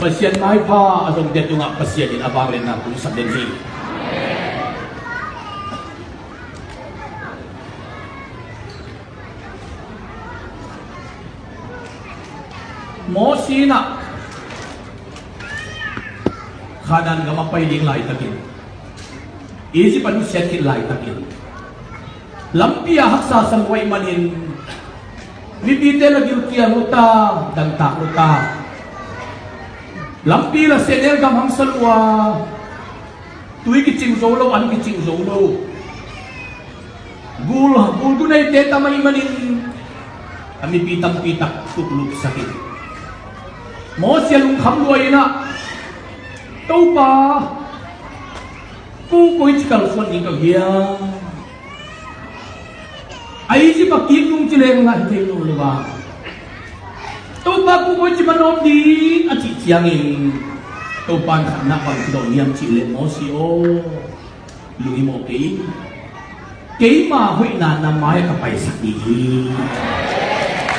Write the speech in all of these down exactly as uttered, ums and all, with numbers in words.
Pasian maipha a zongte tungah Pasian in a vangliatna tungsak den hi. Mosi in ah Kanaan gam a pai ding laitakin, Egypt a nusiat khit laitakin, lampi ah haksa sa lua ahih manin mipite la gilkial uh ta, dangtak uh ta. Lampi la sehnel gam hangsa lua, tui kicing zo lo, an kicing zo lo. Gul, gul guneite tam ahih manin a mipi tampi tak tuklupsak hi. Mosi a lungkham lua in ah, Topa, ko koici kalsuan ding ka hiam? A Egypt a kik nung ci leng lah hi thei lo lo a, Topa, ko koici man om ding a cih ciangin, Topa in khatna bang ci dawn hiam cih leh, Mosi aw, lunghimawh kei in, keima hoihna na mai-ah ka paisak ding hi.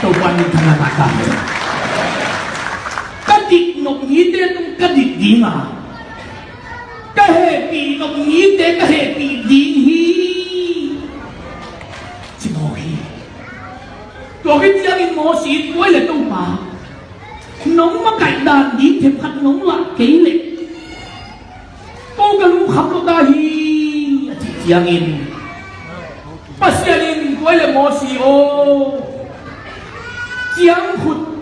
Topa in thangah ngah ta hen. Ka dik nop mite tung ka dik ding a, ka hehpih nop mite ka hehpih ding hi, ci mawk hi. Tua khit ciangin Mosi in, tua leh Topa, nong makaih dan ding themkhat nong lah kei leh ko ka lungkham lo ta hi, a cih ciangin, Pasian in, tua leh Mosi aw, ciangkhut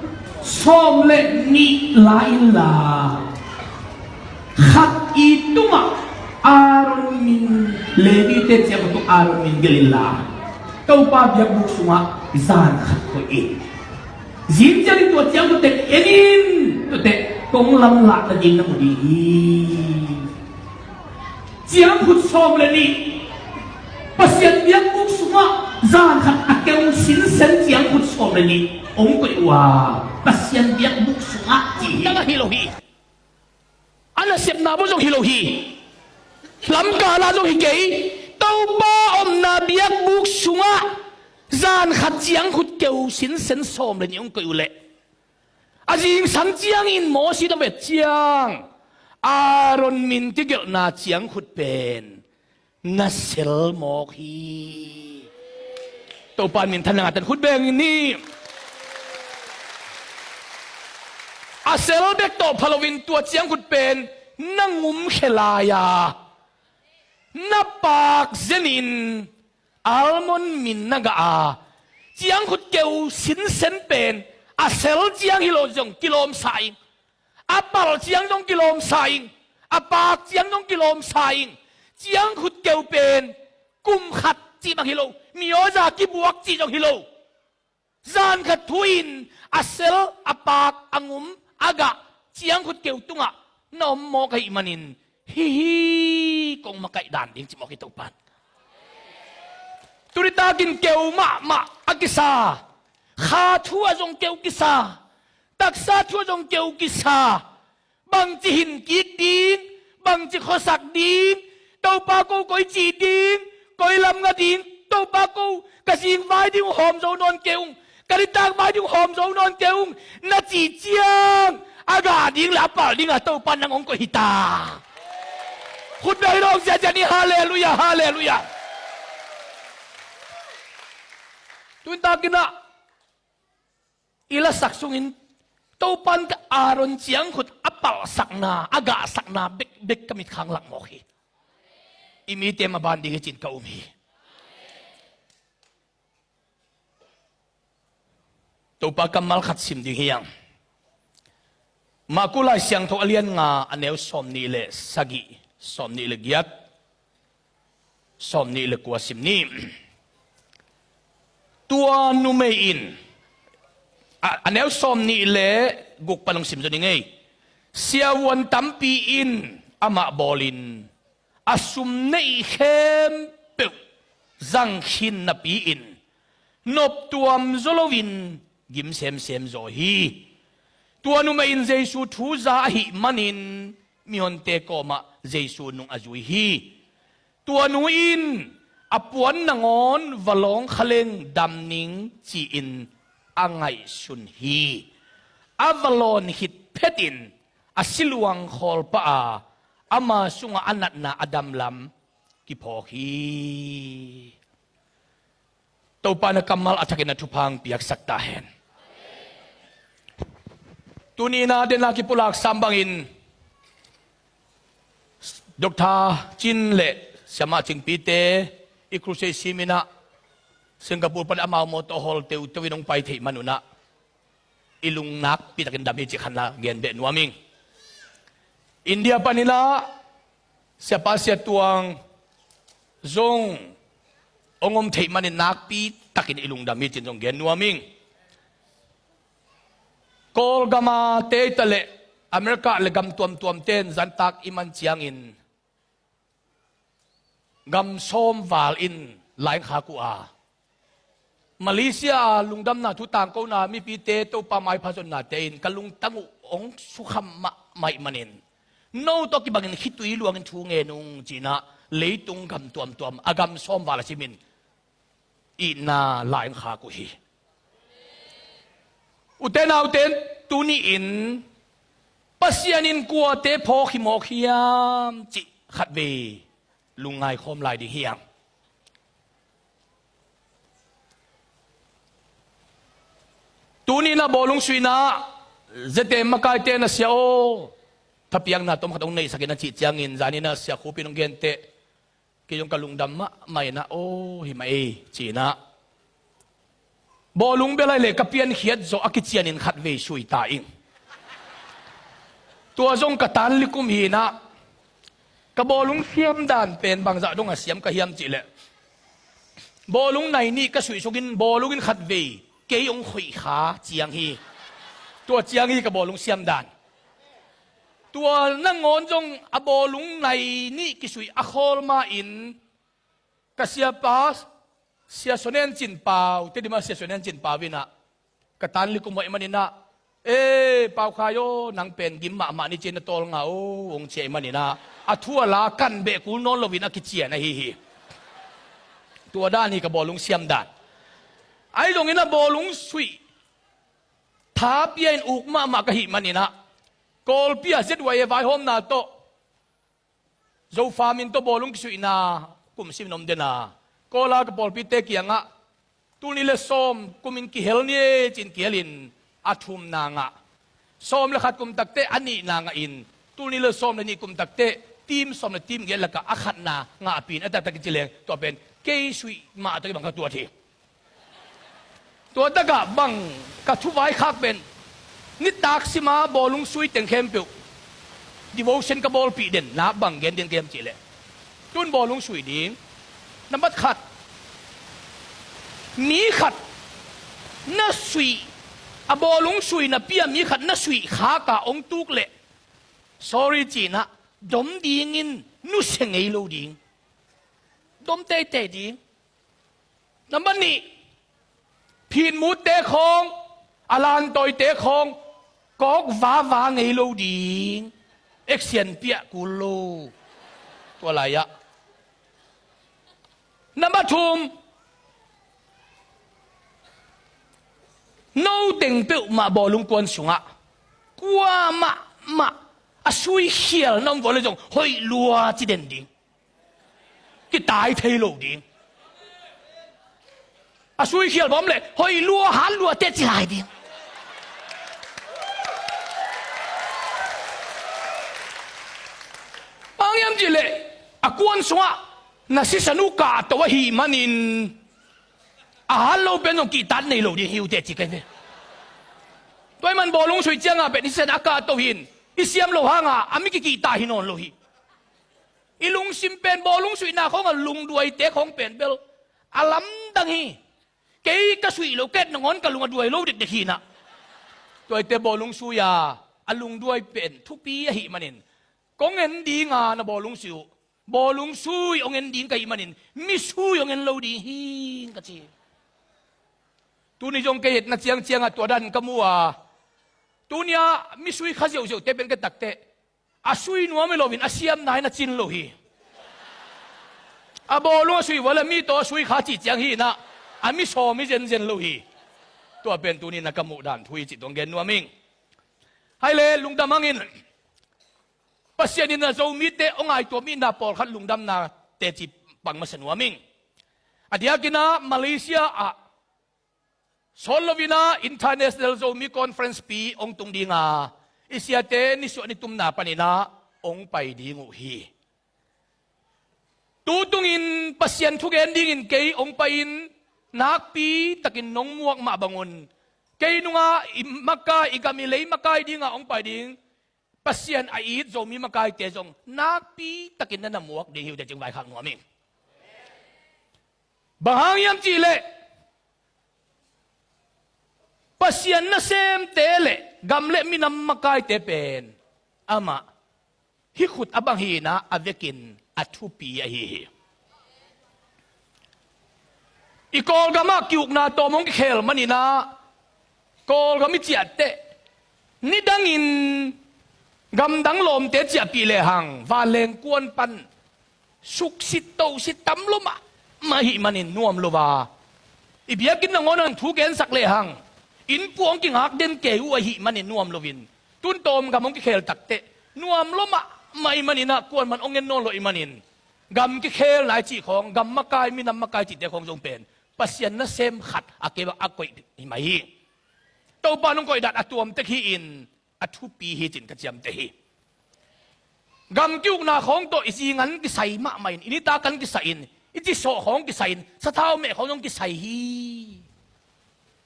sawm le nih la inla, khat i tungah Aaron min, Levite ciangkhut tungah Aaron min gelh inla, Topa biakbuk sungah zan khat koih in. Zing ciangin tua ciangkhut teng en in, tua teh kong lamlahna ding na mu ding hi. Ciangkhut sawm le nih, Pasian biakbuk sungah zan khat a keu sinsen ciangkhut sawm le nih hong koih uh a, Pasian biakbuk sungah ci hi. Nang ahi lo hi. A nasepna bawh zong hi lo hi. Lamkala zong hi kei. Topa omna biakbuk sungah zan khat ciangkhut keu sinsen sawm le nih hong koih uh leh, a zingsang ciangin Mosi na vet ciang, Aaron min kigelhna ciangkhut pen na sel mawk hi. Topa in minthanna ngahtan, khut beng ni. A sel bek tawh pha loin tua ciangkhut pen na ngumkhia lai-a, na paak zenin almond min na ngah a, ciangkhut keu sinsen pen a sel ciang hi lo zong kilawm sa ing. A palh ciang zong kilawm sa ing. A paak ciang zong kilawm sa ing. Ciangkhut keu pen kum khat cih bang hi lo, mi aw za kibuak cih zong hi lo. Zan khat thu-in a sel, a paak, a ngum, a gah, ciangkhut keu tungah na om mawk ahih manin, hih hi kong makaih dan ding, ci mawk hi Topa in. Tuni takin keu mahmah a kisa, kha thu ah zong keu kisa, taksa thu ah zong keu kisa, bangci hin kik ding, bangci khuasak ding, Topa ko koi ci ding, koi lam nga ding, Topa ko ka zingvai ding uh hawm zo nawn kei ung, ka nitak vai ding uh hawm zo nawn kei ung, na cih ciang a gah ding le a palh dingah Topa nang hong koih hi ta. Khut beng hi lo ziahziah ni, halleluiah, halleluiah. Tuni takin ah i lasak sungin Topa in Aaron ciangkhut a palhsakna, a gahsakna bekbek ka mitkhang lak mawk hi. I mite maban ding hi cin ka um hi. Topa kammal khat sim ding hi hang. Marku Lai Siangtho a lian nga, a neu sawm nih le sagih, sawm nih le giat, sawm nih le kua sim ni. Tua numei in, a, a neu sawm nih le guk pan hong sim zaw ni ngei. Siavuan tampi in amah bawlin, a sum neih khempeuh zang khin napi-in, noptuam zaw loin gim semsem zaw hi. Tua numei in Jesu thu za ahih manin mihonte kawmah Jesu nung a zui hi. Tua nu in a puan nangawn va lawng kha leng dam ning ci-in a ngaihsun hi. A va lawn khit phetin a siluang khawl pah a, ama sungah a natna a damlam kiphawk hi. Topa na kammal a thakin a thupha hong piaksak ta hen. Tuni-in a den a kipulak sam bangin Doctor Cin le Siamah Cingpite i crusade simin ah Singapore pan amau mawtaw hawl teuteu in hong pai theih man un ah i lung nakpi takin dam hi cih khat na gen beh nuam ing. India panin ah Siapa Sia Tuang zong hong om theih manin nakpi takin i lungdam hi cih zong gen nuam ing. Kawlgam a te i ta leh America le gam tuamtuamte in zantak i man ciangin gam sawm val in lai khak uh a, Malaysia a lungdamna thu tangkona mipite Topa maipha zonnate in ka lungtang uh hong sukham mahmah ih manin, no tawh kibangin khitui luangin thu ngen ung ci-in ah leitung gam tuamtuam a gam sawm val a simin itna lai khak uh hi. Ute naute, tuni-in Pasian in kuate phawk hi mawk hiam cih khatvei lungngai khawm lai ding hi hang. Tuni-in a bawlung suihna ah Z M makaite na sia aw, thapiakna tomkhat hong neihsak in a cih ciangin zanin a Sia Khup in hong genteh, kei zong ka lungdam mahmah in ah, aw hi mah ei ci-in ah bawlung bel ahih leh ka piankhiat zawh a kicianin khatvei sui ta ing. Tua zong ka tanli kum hi-in ah ka bawlung siamdan pen bangzah dong a siam ka hiam cih leh bawlung nai nih ka suih sungin bawlung in khatvei kei hong khoih kha ciang hi. Tua ciang hi ka bawlung siamdan. Tua nangawn zong a bawlung nai nih kisuih a khawl ma-in ka siapa Sia Suan En Cin Pau, Tedim a Sia Suan En Cin Pau in ah ka tanli kum hoih manin ah, e Pau Khai aw, nang pen gim mahmah ni ci-in na tawlnga aw, hong ci ih manin ah a thu a la kan beh kul nawn loin a kician ahi hi. Tua dan hi ka bawlung siamdan. Ahi zongin a bawlung suih tha pia-in uk mahmah ka hih manin ah Kawlpi a Z Y A vaihawmna tawh Zofa min tawh bawlung kisuihna kum simin om den a, Kawl a ka pawlpite kiangah tul nih le sawm kumin kihel ni e ci-in kihelin a thumna ngah. Sawm le khat kum takteh a nihna ngahin tul nih le sawm le nih kum takteh team sawm le team giat lakah a khatna ngahpi-in a taktak kici leng tua pen kei suih mah tawh kibang ka tuat hi. Tua takah bang ka thuvaikhak pen nitak sima bawlung sui teng khempeuh devotion ka bawlpih den nak bang gen den ka hiam cih leh, tun bawlung sui ding, nambat khat, mi khat na suih, a bawlung sui na pia mi khat na suih khak a hong tuk leh sorry ci-in ah dom dingin nusia ngei lo ding, dom teitei ding. Nambat nih, phitmutte khawng, a lantawite khawng kawk vava ngei lo ding, action piah kul lo. Tua lai-ah nambat thum, no teng peuhmah bawlung kuan sungah kua mahmah a suikhial na om vua le zong hoih lua ci den ding. Kitai thei lo ding. A suikhial bawm le hoih lua hat lua teh ci lai ding. Bang hiam cih leh a kuan sungah na sisan uh kahto ahih manin a hat lo pen zong kihtat nei lo ding hi uh teh ci kei ve. Tua ahih man bawlung suih ciangah pen i sisan a kahto hi-in i siam loh hangah a mi kikihta hi nawn lo hi. I lungsim pen bawlung suihna khawng a lungduaite khawng pen bel a lamdang hi. Kei ka suih loh kei nangawn ka lung a duai lo dekdek hi-in ah. Tuate bawlung sui a a lungduai pen thupi ahih manin kong en ding a na bawlung sui uh. Bawlung sui hong en ding ka hih manin mi sui hong en lo ding hi ka ci. Tuni zong kei etna ciangciangah tua dan ka mu a, tuni-ah mi sui kha ziauziaute pen ka takteh a sui nuam hi loin a siamna in a cin lo hi. A bawlung a sui vua le mi tawh a sui kha cih ciang hi-in ah a mi sawm hi zenzen lo hi. Tua pen tuni-in a ka muh dan thu hi cih tawh gen nuam ing. Hai le lungdam hangin Pasian in a Zomite hong ngaihtuah mi na pawlkhat lungdamna teci pang masa nuam ing. A diakin ah Malaysia ah sawt loin ah International Zomi Conference pi hong tung ding a, i siate nisuah nitumna panin ah hong pai ding uh hi. Tu tungin Pasian thugen dingin kei hong pai-in nakpi takin nong muak mah bangun, kei nungah i makai, i gam i lei makai dingah hong pai ding Pasian a it Zomi makaite zong nakpi takin na na muak ding hi uh teh cing vaikhak nuam ing. Bang hang hiam cihleh Pasian nasemte le gam le minam makaite pen amah hih khut a bang hi-in ah a vekin a thupi ahi hi. I Kawlgam ah ki-ukna tawm hong kikhel manin ah Kawlgam i ciah teh nidangin gamdang lawmte ciahpih lehang vanleng kuan pan suksit tosit tam lo mahmah ahih manin nuam lo a, i biakinn nangawn ah thu gensak lehang innkuan hong kingak den kei uh ahih manin nuam loin, tun tawm gam hong kikhel takteh nuam lo mahmah ahih manin ah kuaman hong en nawn lo ahih manin gam kikhelna i cih khawng, gam makai, minam makai cihte khawng zong pen Pasian nasem khat a kei bang a koih hi mah hi. Topa nong koih dan a tuam tek hi-in a thupi hi cin ka ciamteh hi. Gam ki-ukna khawng tawh i zingan kisai mahmah in, i nitak kan kisai in, i cisawh khawng kisai in, sathau meh khawng zong kisai hi.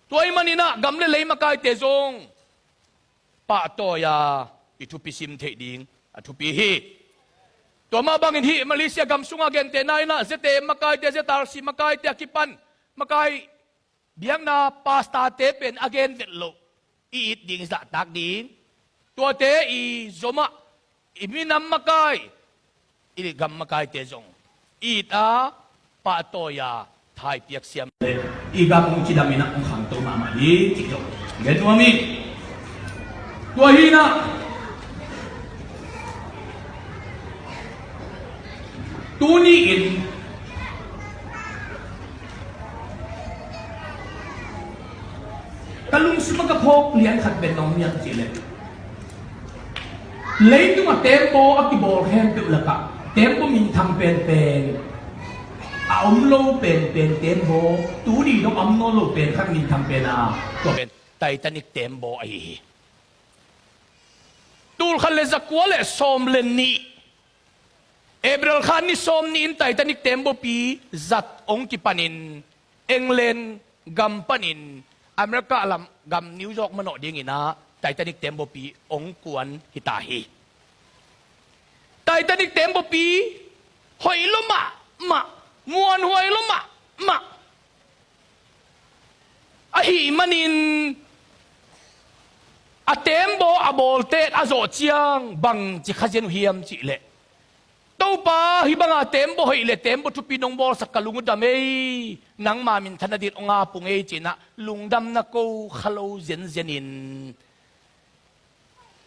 Tua ahih manin ah gam le lei makaite zong pahtawi a i thupi sim theih ding a thupi hi. Tua mah bangin hih Malaysia gam sungah gentehna in ah Z A M makaite, Z R C makaite a kipan makai biakna pastorte pen a gen vet loh i it ding, i zahtak ding. Tuate i zomah i minam makai, i gam makaite zong i it a, pahtawi a, thaipiak siam le i gam hong cidam in ah hong khangto mahmah hi cih zong gen nuam hi. Tua hi-in ah tuni-in ka lungsim ah ka phawk lian khat pen nong niat cihleh, leitungah tembaw a kibawl khempeuh lakah tembaw minthang penpen, a om lo penpen tembaw, tuni dong a om nawn lo pen khat minthang pen a, tua pen Titanic tembaw ahi hi. Tulkhat le zakua le sawm le nih, April kha ni sawm ni-in Titanic tembawpi zat hong kipanin England gam panin America lam gam New York manawh dingin ah Titanic tembawpi hong kuan hita hi. Titanic tembawpi hoih lo mahmah, muanhuai lo mahmah ahih manin a tembaw a bawlte a zawh ciang bangci kha zen uh hiam cihleh, Topa, hih banga tembaw hoih le tembaw thupi nong bawlsak ka lung uh dam ei, nangma minthan nadin hong ap ung ei, ci-in ah lungdamna ko kha lo zenzenin,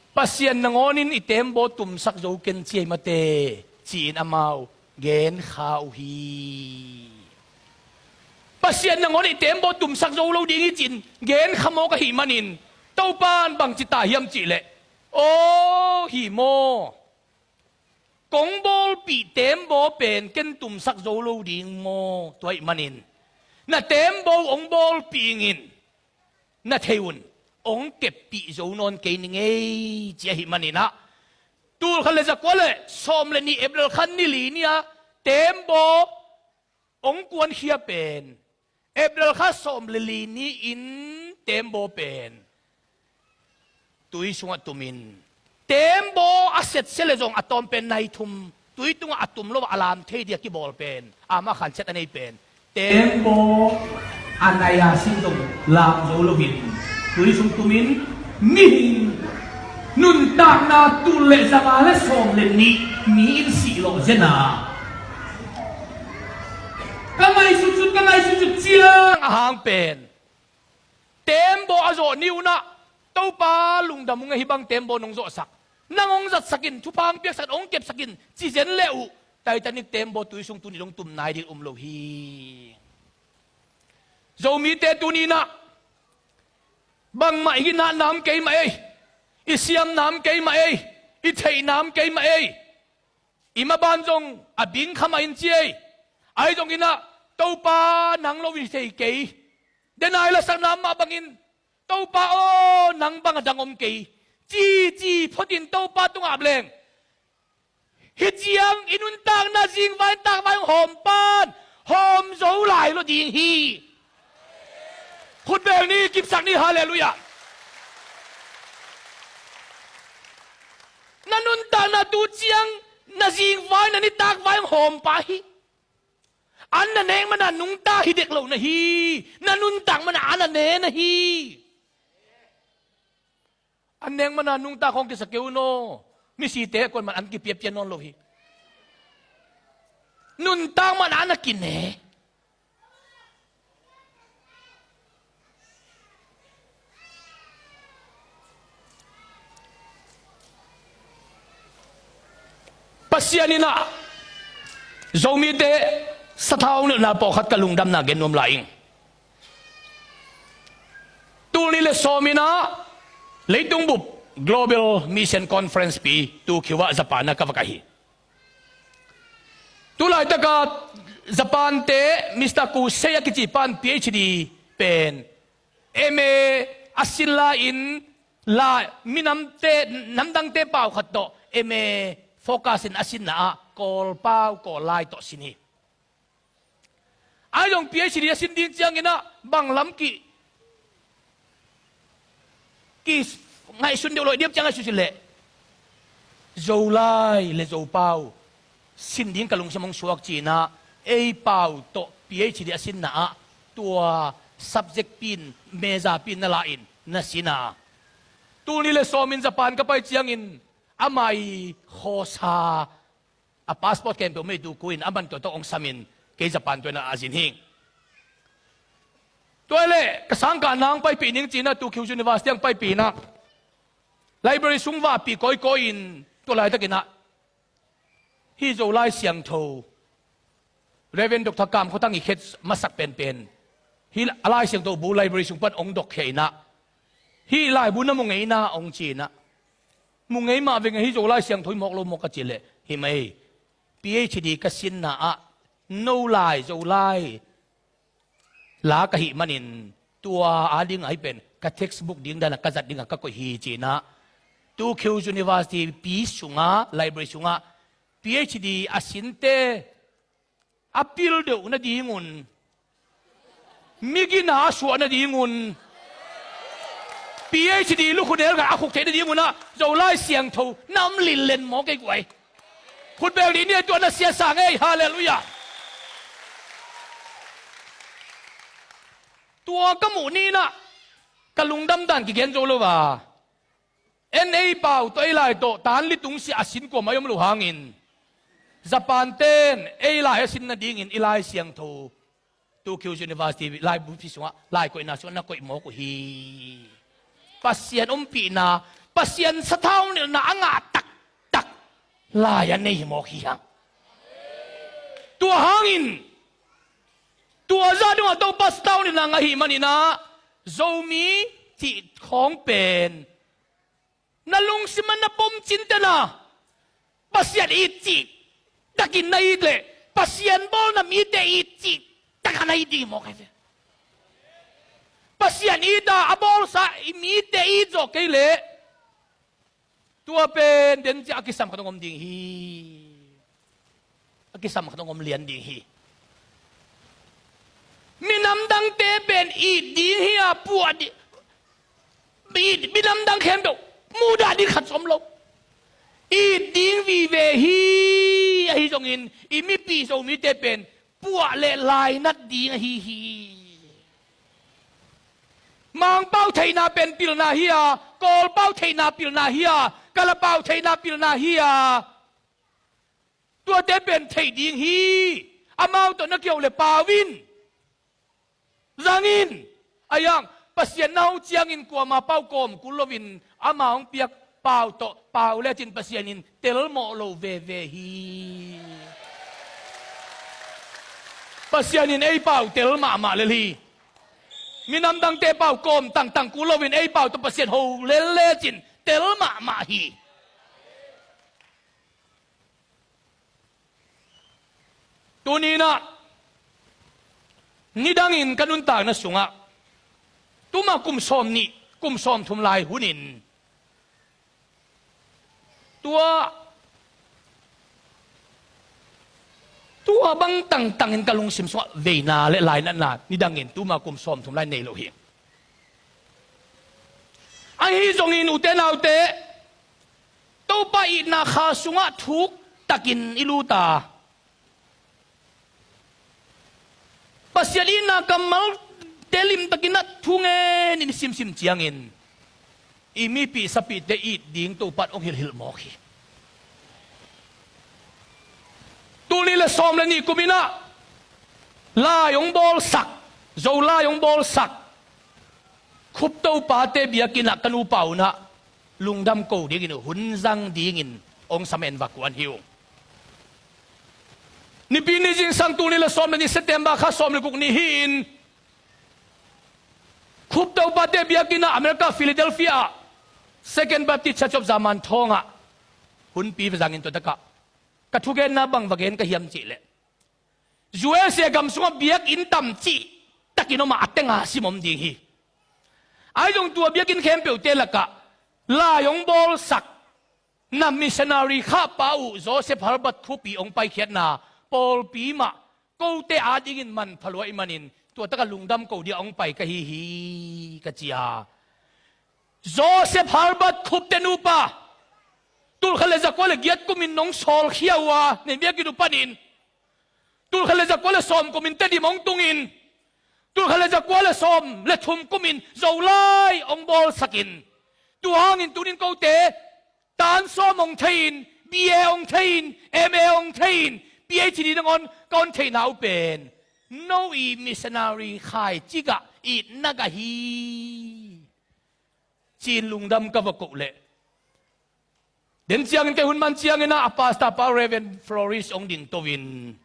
Pasian nangawnin i tembaw tumsak zo ken ci ei mate, ci-in amau genkha uh hi. Pasian nangawn i tembaw tumsak zo lo ding hi ci-in genkha mawk ahih manin, Topa in bangci ta hiam cihleh, aw hi maw, kong bawlpih tembaw pen ken tumsak zo lo ding maw? Tua ahih manin na tembaw hong bawlpih ing in, na thei un, hong keppih zo nawn kei ning ei, ci ahih manin ah, tulkhat le zakua le sawm le nih April kha ni li ni-a tembaw hong kuankhia pen, April kha sawm le li ni-in tembaw pen tui sungah tumin, tembaw a setse le zong a tawm pen nai thum, tui tungah a tum lo a lam thei dia kibawl pen, amah khansiat a nei pen, tembaw a nai a sin zong lam zo loin tui sung tumin, mihing nuntakna tul le zanga le sawm le nih mi in sih lawh zen a, ka ngaihsutsut, ka ngaihsutsut ciang a hang pen, tembaw a zawh ni un ah, Topa lungdam ung ei, hih bang tembaw nong zawhsak, nang hong zatsak in, thupha hong piaksak in, hong kepsak in, ci zen le uh, Titanic tembaw tui sung tuni dong tum nai ding um lo hi. Zomite tuni in ah bangmah i ginatna om kei mah ei, i siamna om kei mah ei, I theihna om kei mah ei. I maban zong a bing kha mah in ci ei. Ahi zongin ah Topa nang lo in hi thei kei. Denai lasakna mah bangin Topa aw, nang bang a dang om kei, ci ci photin Topa tungah ap leng, hih ciang i nuntakna zingvai takvai hawm pan hawm zo lai lo ding hi. Khut beng ni, kipsak ni, halleluiah. Na nuntakna tu ciang na zingvai na nitakvai hawm pa hi. An na nek mana nungta hi dek lo na hi. Na nuntak mana an na ne na hi. An nek mana nungta khong kisa keu no. Misite kuan man an kipiapia nawn lo hi. Nuntak mana an na kine. Pasian in ah Zomite sathau nilhna pawlkhat ka lungdamna gen nuam lai ing. Tul nih le sawm in ah leitung bup Global Mission Conference pi Tokyo ah Japan ah ka va kai hi. Tulaitaka Japan te Mister Kusei a kici pan P H D pen M A a sin lai-in la minamte, namdangte pau khat tawh M A focus in a sinna ah Kawl pau Kawl lai tawh sin hi. Ahi zong P H D a sin ding ciangin ah bang lam ki, ki ngaihsun deuh lo diam ciang ngaihsun sin leh Zolai le Zopau sin ding ka lungsim hong suak ci-in ah ei pau tawh P H D a sinna ah tua subject pi-in, major pi-in na la-in na sin a. Tul nih le sawm in Japan ka pai ciangin ama i khawsa a passport khempeuh meitu ku in a man tua tawh hong samin kei Japan tua in ah a zin hing. Tua leh ka sangkah nang paipih ning ci-in ah Tokyo University ang paipih in ah library sung vahpih kawikawi in tua laitakin ah hih Zolai Siangtho Reverend Doctor Kam Khua Thang i khet masak penpen hih a Lai Siangtho bu library sung pan hong dok khia in ah hih laibu na mu ngei na hong ci in ah, mu ngei mah veng, hih Zolai Siangtho hi mawk lo maw ka cih leh hi mah ei. P H D ka sinna ah no lai Zolai la ka hih manin tua a ding ahi pen ka textbook ding dan a ka zat ding a ka koih hi ci-in ah Tokyo University pi sungah library sungah P H D a sinte a pil deuh nadingun, migina a suah nadingun, P H D lukhu nelkhat a khuk theih nadingun ah Zolai Siangtho nam linlen maw kei guai. Khut beng dih ni, tua na siasa ngei, halleluiah. Tua ka muh ni in ah ka lungdam dan kigen zo lo a. En ei pau tawh ei lai tawh tan litung sia a sin kuamah i om lo hangin Japan ten ei lai a sin nadingin i Lai Siangtho Tokyo University laibu pi sungah lai koihna sungah na koih mawk uh hi. Pasian ompihna, Pasian sathau nilhna a ngah taktak lai a nei hi mawk hi hang. Tua hangin tua zah dongah Topa sathau nilhna ngah ahih manin ah Zomi cih khawng pen na lungsim ah na pom cin tena Pasian it cih takin na it leh Pasian bawlna mite it cih taka na it ding hi mawk hi ve. Pasian it a a bawlsa i mite it zawh kei leh tua pen den ciah a kisam khat hong om ding hi. A kisam khat hong om lian ding hi. Minam dangte pen it ding hi a, puah ding, it, minam dang khempeuh mudah ding khat zong om lo. It ding vive hi. Ahi zongin i mipi Zomite pen puah le lainat ding ahi hi. Mangpau theihna pen pilna hi a, Kawlpau theihna pilna hi a, Kalapau theihna pilna hi a, tuate pen theih ding hi. Amau tawh na kiho le pau in, zang in. A yang Pasian na ho ciangin kuama pau kawm kul loin ama hong piak pau tawh pau lecin Pasian in telmawh lo veve hi. Pasian in ei pau tel mahmah lel hi. Minam dangte pau kawm tangtang kul loin ei pau tawh Pasian ho lel lecin tel mahmah hi. Tuni-in ah, nidangin ka nuntakna sungah, tuma kum sawm nih, kum sawm thum lai hunin, tua, tua bang tangtangin ka lungsim sungah veina le lainatna, nidangin tuma kum sawm thum lai nei lo hi. Ahi zongin ute naute, Topa itna kha sungah thuk takin i lut a, Pasian itna kammalte limtakin a thu ngenin i simsim ciangin, i mipih sapihte it ding Topa in hong hilhhilh mawk hi. Tul nih le sawm le nih kum in ah, lai hong bawlsak, Zo lai hong bawlsak, Khup Topate biakinn ah ka nupa un ah lungdam ko dingin hun zang dingin hong samen va kuan hi ung. Nipi ni zingsang tul nih le sawm le nih September kha sawm le guk ni hi-in, Khup Topate biakinn ah America Philadelphia ah Second Baptist Church of Zaman Thawng ah hunpi va zangin tua takah ka thugenna bang va gen ka hiam cih leh, U S A gam sungah biakinn tam cihtakin om a, a tenga sim om ding hi. Ahi zong tua biakinn khempeuhte lakah lai hong bawlsak, na missionary khahpa uh Joseph Herbert Khup ii hong paikhiatna pawlpi mah kote adingin manpha lua ahih manin tua takah lungdam ko dingin hong pai ka hi hi, ka ci a. Joseph Herbert Khup te nupa, tul khat le za kua le giat kumin nong sawlkhia uh a, na biakinn uh panin tul khat le za kua le sawm kumin Tedim hong tungin, tul khat le za kua le sawm le thum kumin Zo lai hong bawlsakin, tua hangin tunin kote tan sawm hong thei-in, B A hong thei-in, M A hong thei-in, P H D nangawn ka hon theihna uh pen no ii missionary khaicik ah itna gah hi, ci-in lungdam ka va koh leh, den ciangin kei hun man ciangin ah a pastor pa Reverend Flourish hong dingto-in,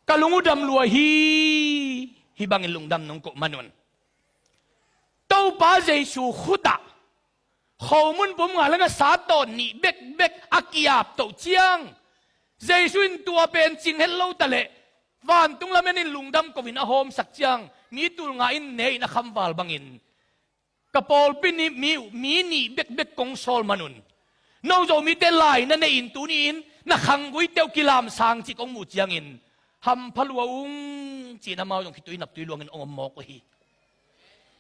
ka lung uh dam lua hi. Hih bangin lungdam nong koh man un, Topa Jesu khut ah khomun bum nga le ngasa tawn nih bekbek a ki-ap toh ciang, Jesu in tua pen cing het lo ta leh, vantung lam enin lungdam ko-in a hawmsak ciang, mi tul nga in ne-in a khamval bangin, ka pawlpi nih mi uh mi nih bekbek kong sawl man un, no Zomite lai na nei-in tuni-in na khangguite uh kilamsang cih kong muh ciangin hampha lua ung, ci-in amau zong khitui naptui luangin hong om mawk uh hi.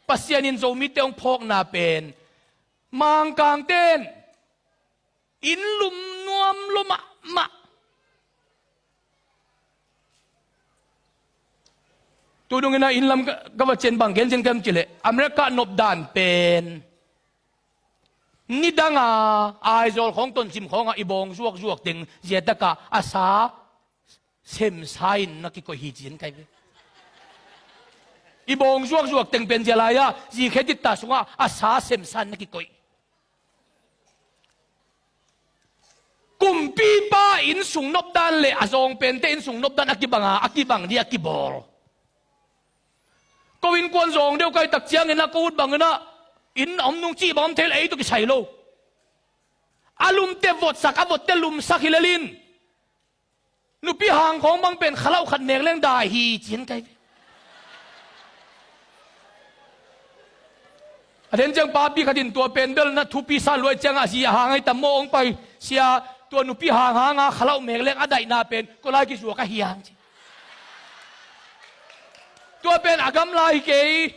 Pasian in Zomite hong phawkna pen Mangkangte in inn lum nuam lua mahmah. Tu dongin ah inn lam ka, ka va cian bang gen cian ka hiam cih leh, America nopdan pen nidang a Aizawl khawng, Tonzang khawng ah i bawng zuakzuak teng zia takah a sa semsa in na kikoih hi, ci-in ka hi ve. I bawng zuakzuak teng pen zia lai-ah zikhe ditta sungah a sa semsa in na kikoih. Kumpipa innsung nopdan le a zawngpente innsung nopdan a kibang a, a kibang ding a kibawl. Ko innkuan zawng deuh ka hih tak ciangin ah, ko ut bangin ah inn a om nung cih bang om thei leh ei tawh kisai lo. A lumte votsak, a votte lumsak hi lel in, nupi hang khawng bang pen khalauh khat nek leng dai hi, ci-in ka hi ve. A den ciang papi khat in tua pen bel na thupi sa lua ahih ciangah, a zi a hang ahi tam maw, hong pai sia, tua nupi hang hanga khalauh mek leng a daihna pen kua lai kizuak a hiam, ci. Tua pen a gamla hi kei.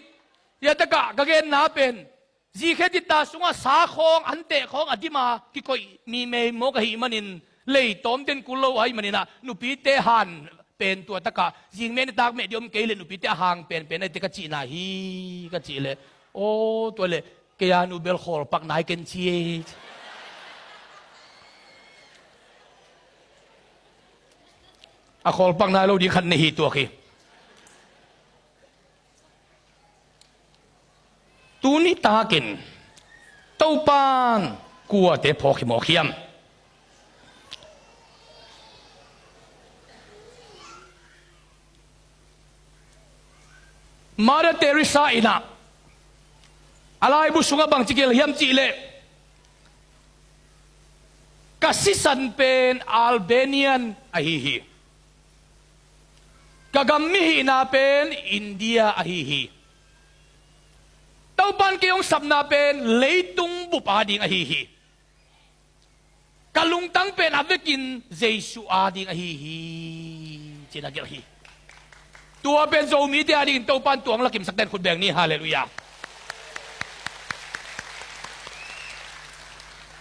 Zia takah ka genna pen, zikhe ditta sungah sa khawng, anteh khawng a dim a kikoih mi mei mawk ahih manin, lei tawmten kul lo ahih manin ah, nupite han pen tua takah zing meh nitak meh ding om kei leh nupite a hang penpen a hite ka cihna hi, ka cih leh, aw, tua leh kei a nu bel khawlpak nai ken ci e. A khawlpak nai lo ding khat nei hi tuak hi. Tuni takin Topa'n kuate phawk hi mawk hiam? Mother Teresa in ah a laibu sungah bangci gelh hiam cih leh, ka sisan pen Albanian ahi hi. Ka gam mihihna pen India ahi hi. Topan kei hong sapna pen leitung bup ading ahi hi. Ka lungtang pen a vekin Jesu ading ahi hi, ci-in a gelh hi. Tua pen Zomite adingin Topan tua hong lakimsak ten khut beng ni. Halleluiah.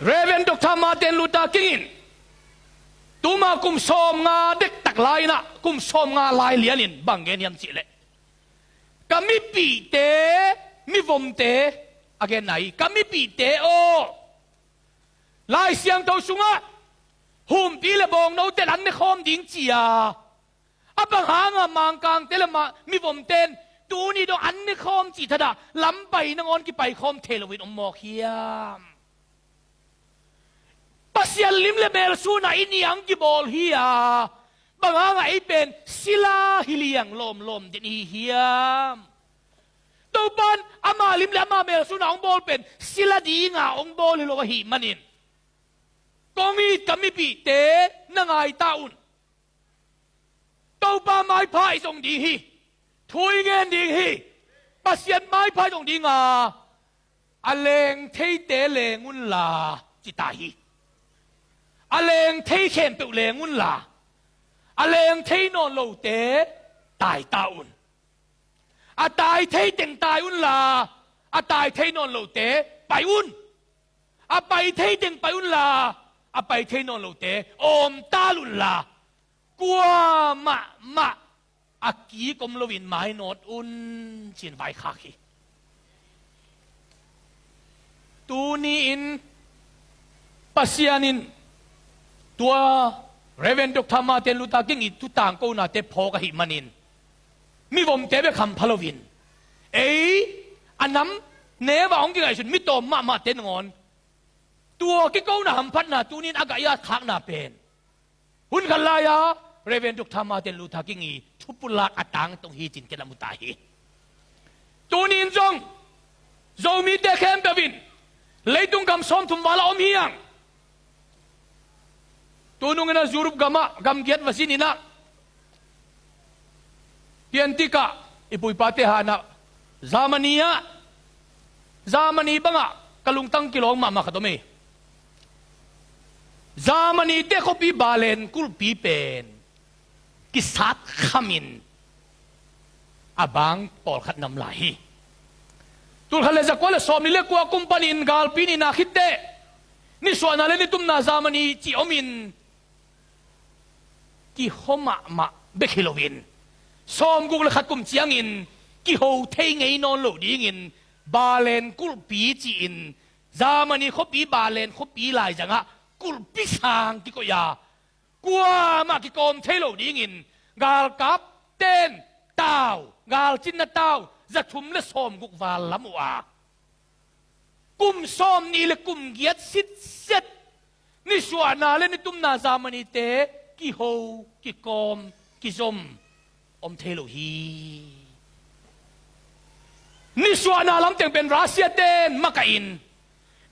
Reverend Doctor Martin Luther King in tuma kum sawmnga dektak lai-in ah, kum sawmnga lai lianin bang gen hiam cihleh, ka mipihte, mivomte, a genna hi, ka mipihte aw, Lai Siangtho sungah humpi le bawngnote in an nekhawm ding ci-a, a bang hangah Mangkangte le ma-, mivomte in tuni dong an nekhawm cih thadah lampai nangawn kipaikhawm thei loin om mawk hiam? Pasian lim le mel sunah i niang kibawl hi-a, bang hangah ei pen sila hi liang lawmlawm den i hi hiam? Topan ama lim le ama mel sunah hong bawl pen sila dinga hong bawl hi lo ahih manin, kong it ka mipihte, na ngai ta un. Topa maipha i zong ding hi. Thu i ngen ding hi. Pasian maipha i zong dinga, a leng theite leng unla, ci ta hi. A leng thei khempeuh leng unla, a leng thei nawn lote tai ta un. A tai thei teng tai unla, a tai thei nawn lote pai un. A pai thei teng pai unla, a pai thei nawn lote awm tal unla, kuamah mah a kik om loin mainawt un, ci-in vaikhak hi. Tuni-in Pasian in tua Reverend Doctor Martin Luther King i thutangkonate phawk ahih manin, mivomte bek hampha loin, ei, a nam neu-a hong kingaihsun mi tawm mahmahte nangawn tua kikona hamphatna tuni-in a gah i at khakna pen, hun khat lai-a Reverend Doctor Martin Luther King i thupulak a tangtung hi, ci-in ken a mu ta hi. Tuni-in zong Zomite khempeuh in leitung gam sawmthum val a om hi hang. Tunung in ah Europe gamah gam giat va zin in ah, piantik ah i pu i pate hangah Germany ah, Germany bangah ka lungtang kilawng mahmah khat om hi. Germany-te khuapi Berlin kulhpi pen kisat khamin a bang pawlkhat nam lai hi. Tul khat le zakua le sawmnih le kua kum panin galpi nihna khit teh, nisuahna le nitumna Germany cih omin, kiho mahmah bek hi loin, sawmguk le khat kum ciangin kiho thei ngei nawn lo dingin Berlin kulhpi ci-in, Germany khuapi Berlin khuapi laizangah kulhpi sang kikoih a, kuamah kikawm thei lo dingin galkapten tau, galcinna tau za thum le sawmguk val lam uh a, kum sawmnih le kum giat sitset nisuahna le nitumna Germany-te kiho, kikawm, kizom om thei lo hi. Nisuahna lamteng pen Russia-ten makahin,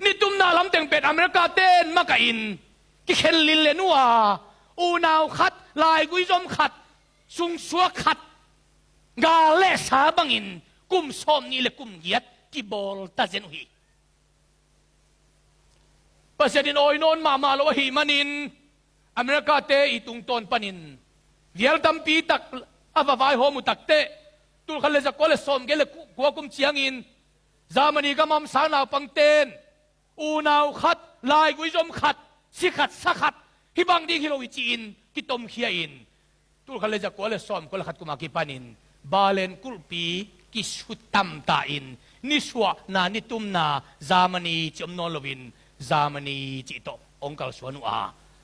nitumna lamteng pen America-ten makahin, kikhen linlen uh a, unau khat, laigui zom khat, sungsuak khat, gal le sa bangin kum sawmnih le kum giat kibawl ta zen uh hi. Pasian in awi nawn mahmah lo ahih manin, America-te i tungtawn panin vial tampi tak a va vaihawm uh takteh, tul khat le zakua le sawmgiat le ku-, kua kum ciangin Germany gam a om sang naupangten unau khat, laigui zom khat, si khat, sa khat, hih bang ding hi lo hi ci-in kitomkhia in, tul khat le zakua le sawmkua le khat kum a kipanin Berlin kulhpi kisutam ta in, nisuahna nitumna Germany cih om nawn loin, Germany cih tawh hong kalsuan uh a,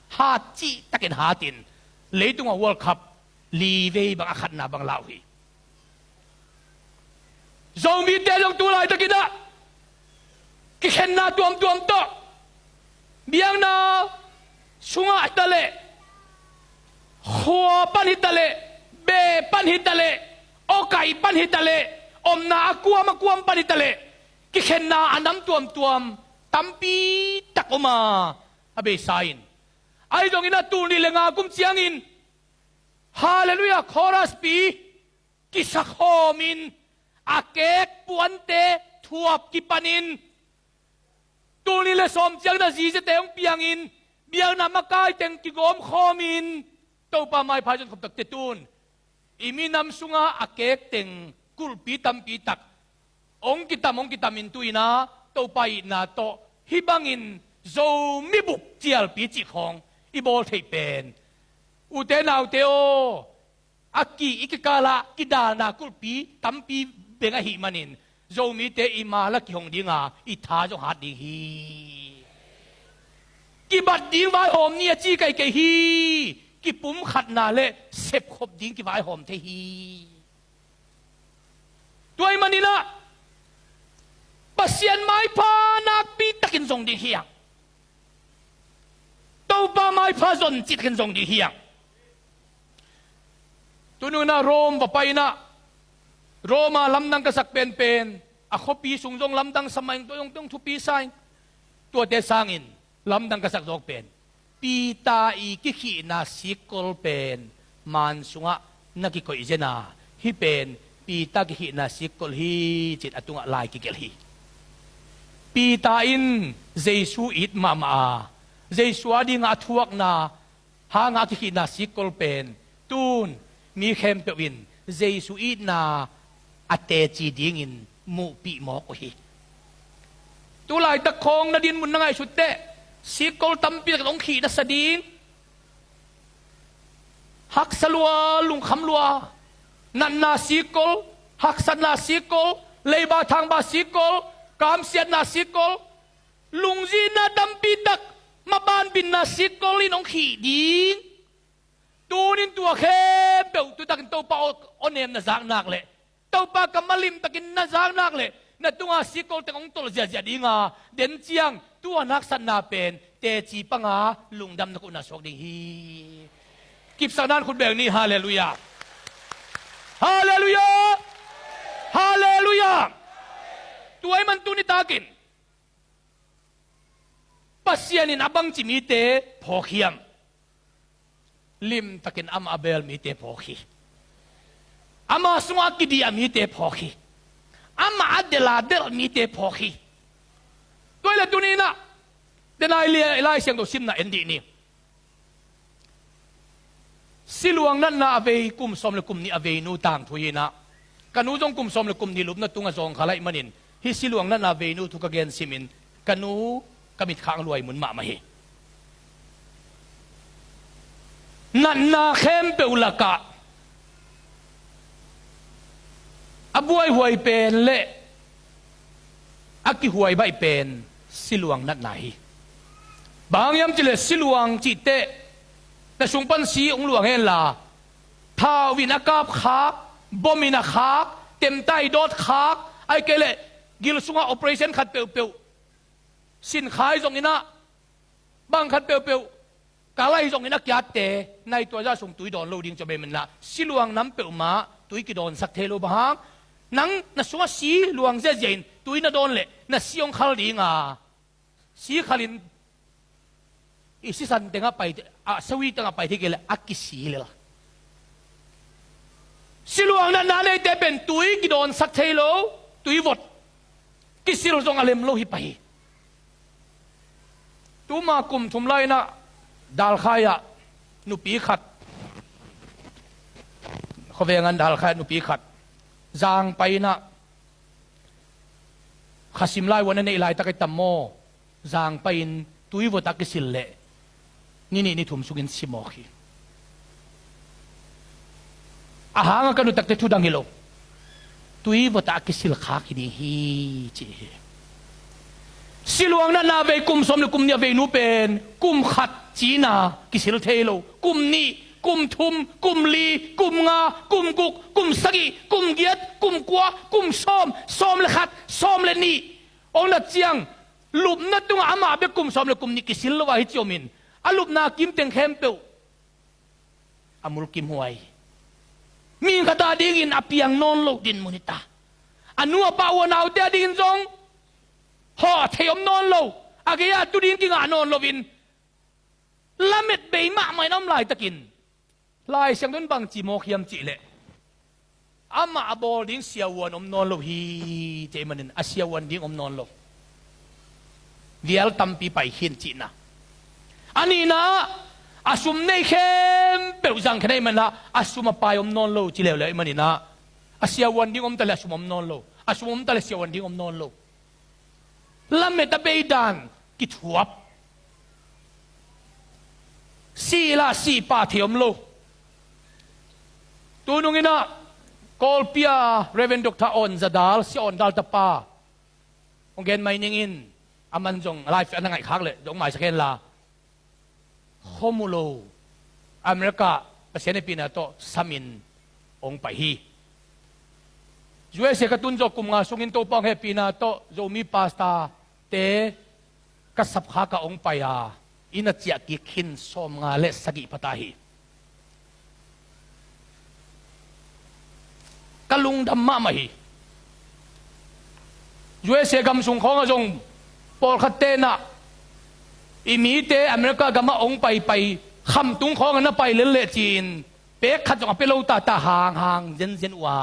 hat cihtakin hatin, leitungah World Cup li vei bang a khatna bang la uh hi. Zomite zong tu laitakin ah kikhenna tuamtuam tawh, biakna sungah hi ta leh, khua pan hi ta leh, beh pan hi ta leh, awkaih pan hi ta leh, omna a kuam a kuam pan hi ta leh, kikhenna a nam tuamtuam tampi tak om a, a beisa in, ahi zongin a tul nih le nga kum ciangin Halleluiah, chorus pi kisakhawmin, a kek puante thuap kipanin, tul nih le sawm ciang na zizete hong piangin, biakna makai teng kigawmkhawmin, Topa maipha zon khop takte tun i minam sunga a kek teng kulhpi tampi tak hong kitam, hong kitamin tu-in ah Topa itna tawh hih bangin Zomi bup cialpi cih khawng i bawl theih pen, ute naute aw, a ki i kikalah kidalna kulhpi tampi beng ahih manin Zomite i mala kihong dinga i tha zong hat ding hi. Kibat ding vaihawm ni a ci kaikai hi. Kipumkhatna le sepkhop ding kivaihawm thei hi. Tua ahih maninah Pasian maipha nakpi takin zong ding hi hang. Topa maipha zon citakin zong ding hi hang. Tununah Rome va painah, Rome ah lamdang ka sak penpen, a khuapi sung zong lamdang sa mah ing, tua zong thupi sa ing. Tuate sangin lamdang ka sak zawk pen, Peter i kikhihna sikkol pen maan sungah na kikoih zen a, hih pen Peter kikhihna sikkol hi, cin a tungah lai kigelh hi. Peter in Jesu it mahmah a, Jesu a dingah a thuakna hangah a kikhihna sikkol pen tun mi khempeuh in Jesu itna a teci dingin muhpih mawk uh hi. Tu laitak khawng na dinmun na ngaihsut teh, sikkol tampi tak hong khih na sa ding. Haksa lua, lungkham lua, natna sikkol, haksatna sikkol, leiba thangba sikkol, kamsiatna sikkol, lungzinna tampi tak, mabanbinna sikkol in hong khih ding. Tunin tua khempeuh tu takin Topa aw, aw nem na zak nak leh, Topa kammal limtakin na zak nak leh, na tunga sikkol teng hong tolh ziahziah dinga, den ciang tua haksatna pen teci panga lungdamna kong na suak ding hi. Kipsakna in khut beng ni. Halleluiah. Halleluiah. Halleluiah. Tua ahih man tuni takin Pasian in a bangci mite phawk hiam? Limtakin amah a beel mite phawk hi. Ama sungah a kidiah mite phawk hi. Amah a delh a delh mite phawk hi. Tua ahih leh tuninah den a i Lai Siangtho simna en dih ni. Siluang natna a vei kum sawm le kum nih a veinu tangthu inah, ka nu zong kum sawm le kum nih lupna tungah zawngkhal ahih manin, hih siluang natna a veinu thu ka gen simin ka nu ka mitkhak luai mun mahmah hi. Natna khempeuh lakah a buaihuai pen le a kihuai baih pen siluang natna hi. Bang hang hiam cihleh siluang cihteh na sung pan si hong luang henla, thau in a kap khak, bom in a khak, temtai dawt khak, ahih kei leh gil sungah operation khat peuhpeuh, sinkhai zong inah, bang khat peuhpeuh, kalai zong in a kiatte, nai tua zah sung tui dawn lo ding ci a bei manlah, siluang nam peuhmah tui kidawnsak thei lo. Bang hang? Nang na sungah si luang ziahziah in tui na dawn leh na si hong khal dinga, si khalin i sisan tengah pai, a sawi tengah pai thei kei leh a kisi lel. Siluang natna neite pen tui kidawnsak thei lo, tui vot kisil zong a lem lo hi pah hi. Tuma kum thum lai inah Dalkhai ah nupi khat, khuaveng an Dalkhai ah nupi khat zang pai inah, khasim lai uh a na neih laitak ahi tam maw, zang pai-in tui vot ah kisil leh ni nih ni thum sungin si mawk hi. A hangah ka nu takte thu dang hi lo, tui vot ah kisil khak hi ding hi, ci hi. Siluang natna vei kum sawm le kum nih a veinu pen kum khat cina kisil thei lo, kum nih, kum thum, kum li, kum nga, kum guk, kum sagih, kum giat, kum kua, kum sawm, sawm le khat, sawm le nih hong nat ciang, lupna tungah amah bek kum sawm le kum nih kisil lo a hi ci omin, a lupna kimteng khempeuh a mulkimhuai. Mihing khat a dingin a piang nawn lo dinmun hi ta. A nu a pa uh a naute a dingin zong hawh thei om nawn lo, a gei-ah tu ding kingah nawn loin, lamet bei mahmah in a om laitakin, Lai Siangtho in bangci mawk hiam cih leh, amah a bawl ding siavuan om nawn lo hi, cih manin a siavuan ding om nawn lo. Vial tampi pai khin cihna. A nihna, a sum nei khempeuh zang khin ahih manin ah a sum a pai om nawn lo ci leuleu ahih manin ah, a siavuan ding om ta leh a sum om nawn lo. A sum om ta leh siavuan ding om nawn lo. Lamet a bei dan kithuap. Sih lah sih pah thei om lo. Tunung in ah Kawlpi a Reverend Doctor Awn Za Dal, Sia Awn Dal tapa, hong gen mai ning in, aman zong live a na ngaihkhak leh zong maisak hen la. Khua mu lo, America Pasian hehpihna tawh samin hong pai hi. U S A ka tun zawh kum nga sungin Topa hong hehpihna tawh Zomi pastor-te ka sapkhak ah hong pai a, inn a ciah kik khin sawmnga le sagih pha ta hi. Ka lungdam mahmah hi. U S A gam sung khawngah zong pawlkhatte in ah i mite America gamah hong paipai, khamtung khawngah na pai lel leh ci-in pek khat zong a pia lo tata, hanghang zenzen uh a,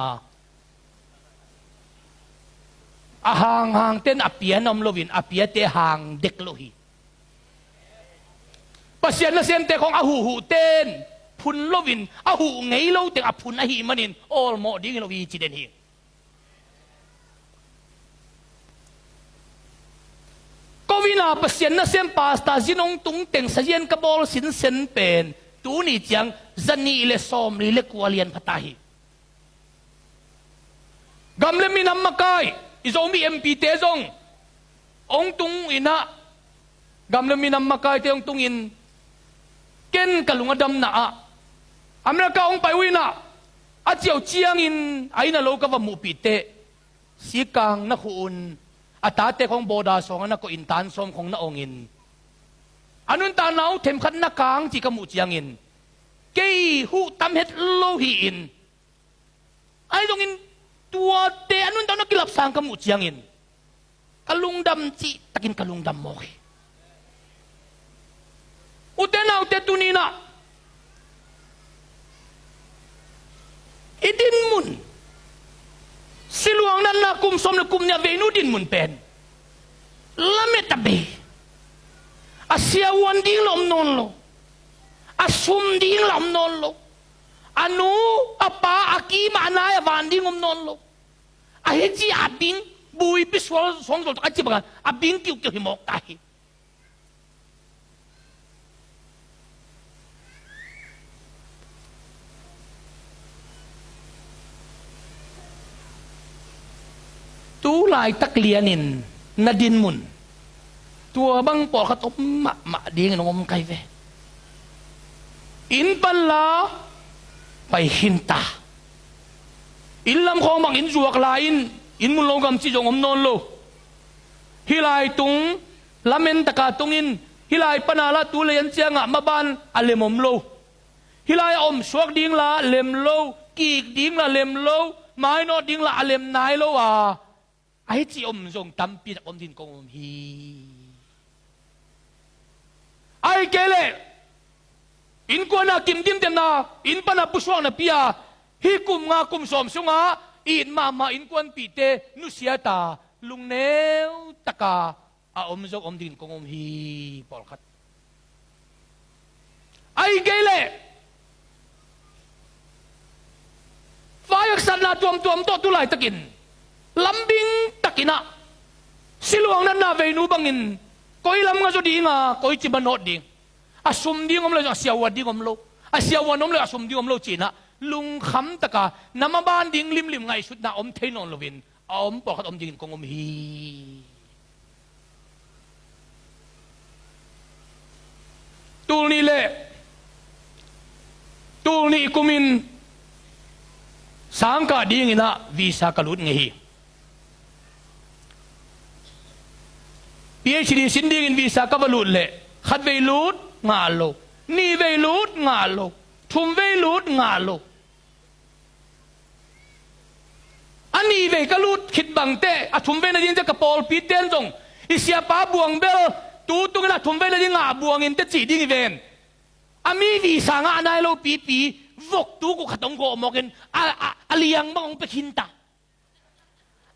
a hanghangte in a pia na om loin a piate hang dek lo hi. Pasian nasemte khawng a huhhuhte in phun loin a huh ngei lo teng a phun ahih manin awlmawh ding hi lo hi ci den hi. Kovina Pasian nasem pastor zin hong tung teng sazian ka bawl sinsen pen tuni ciang zanih le sawmli le kua lian pha ta hi. Gam le minam makai, i Zomi M P-te zong hong tung in ah, gam le minam makaite hong tungin, ken ka lung a damna ah America hong pai uh in ah, a ciau ciangin a inn a lo ka va muhpih teh, sikang na khuh un, a tate khawng bawda sawngah na koih in, tan sawm khawng na ongin, a nuntakna uh themkhat na kang cih ka muh ciangin, kei huh tam het lo hi-in, ahi zongin tuate a nuntak na kilapsang ka muh ciangin ka lungdam cihtakin ka lungdam mawk hi. Ute naute, tuni in ah i dinmun, siluang natna kum sawm le kum nih a veinu dinmun pen lamet a bei, a siavuan ding lah om nawn lo, a sum ding lah om nawn lo, a nu a pa a kim ah a nai a van ding om nawn lo. Ahi ci a bing, buipi sual suang zol tak a ci bangin a bing kiukiu hi mawk ta hi. Tu laitak lianin na dinmun, tua bang pawlkhat om mahmah dingin hong om kai ve. Inn pan la pai khin ta. Inn lam khawng bang inn zuak lai-in inn mun lo gam cih zong om nawn lo. Hih lai tung lamen taka tungin, hih lai pana lah tu lei an ciangah maban a lem om lo. Hih lai a omsuak ding lah lem lo, kik ding lah lem lo, mainawt ding lah a lem nai lo a, ahi ci om zong tampi tak om dingin kong um hi. Ahi kei leh innkuan a kim dimdemna, inn pana pusuakna pi a, hih kum nga kum sawm sungah it mahmah innkuanpihte nusia ta, lungneu taka a om zong om dingin kong um hi, pawlkhat. Ahi kei leh vai haksatna tuamtuam tawh tu laitakin lambing takin ah siluang natna veinu bangin koi lam nga zaw ding a, koi ci mah nawt ding, a sum ding om lo, a siavuan ding om lo, a siavuan om lo, a sum ding om lo ci-in ah lungkham taka na maban ding limlim ngaihsutna om thei nawn loin a om pawlkhat om dingin kong um hi. Tul nih leh tul nih kumin sangkah dingin ah visa ka lut ngei hi. P H D sin dingin visa ka va lut leh khat vei lut ngah lo, nih vei lut ngah lo, thum vei lut ngah lo. A nih vei ka lut khit bang teh, a thum vei nading teh ka pawlpi ten zong, i siapa buang bel tu tungin a thum vei nading ngah buang in teh cih ding hi ven. A mi visa ngah nai lo pipi, vok tuk uh khat hong gawh mawkin a, a, a liang bang hong pia khin ta.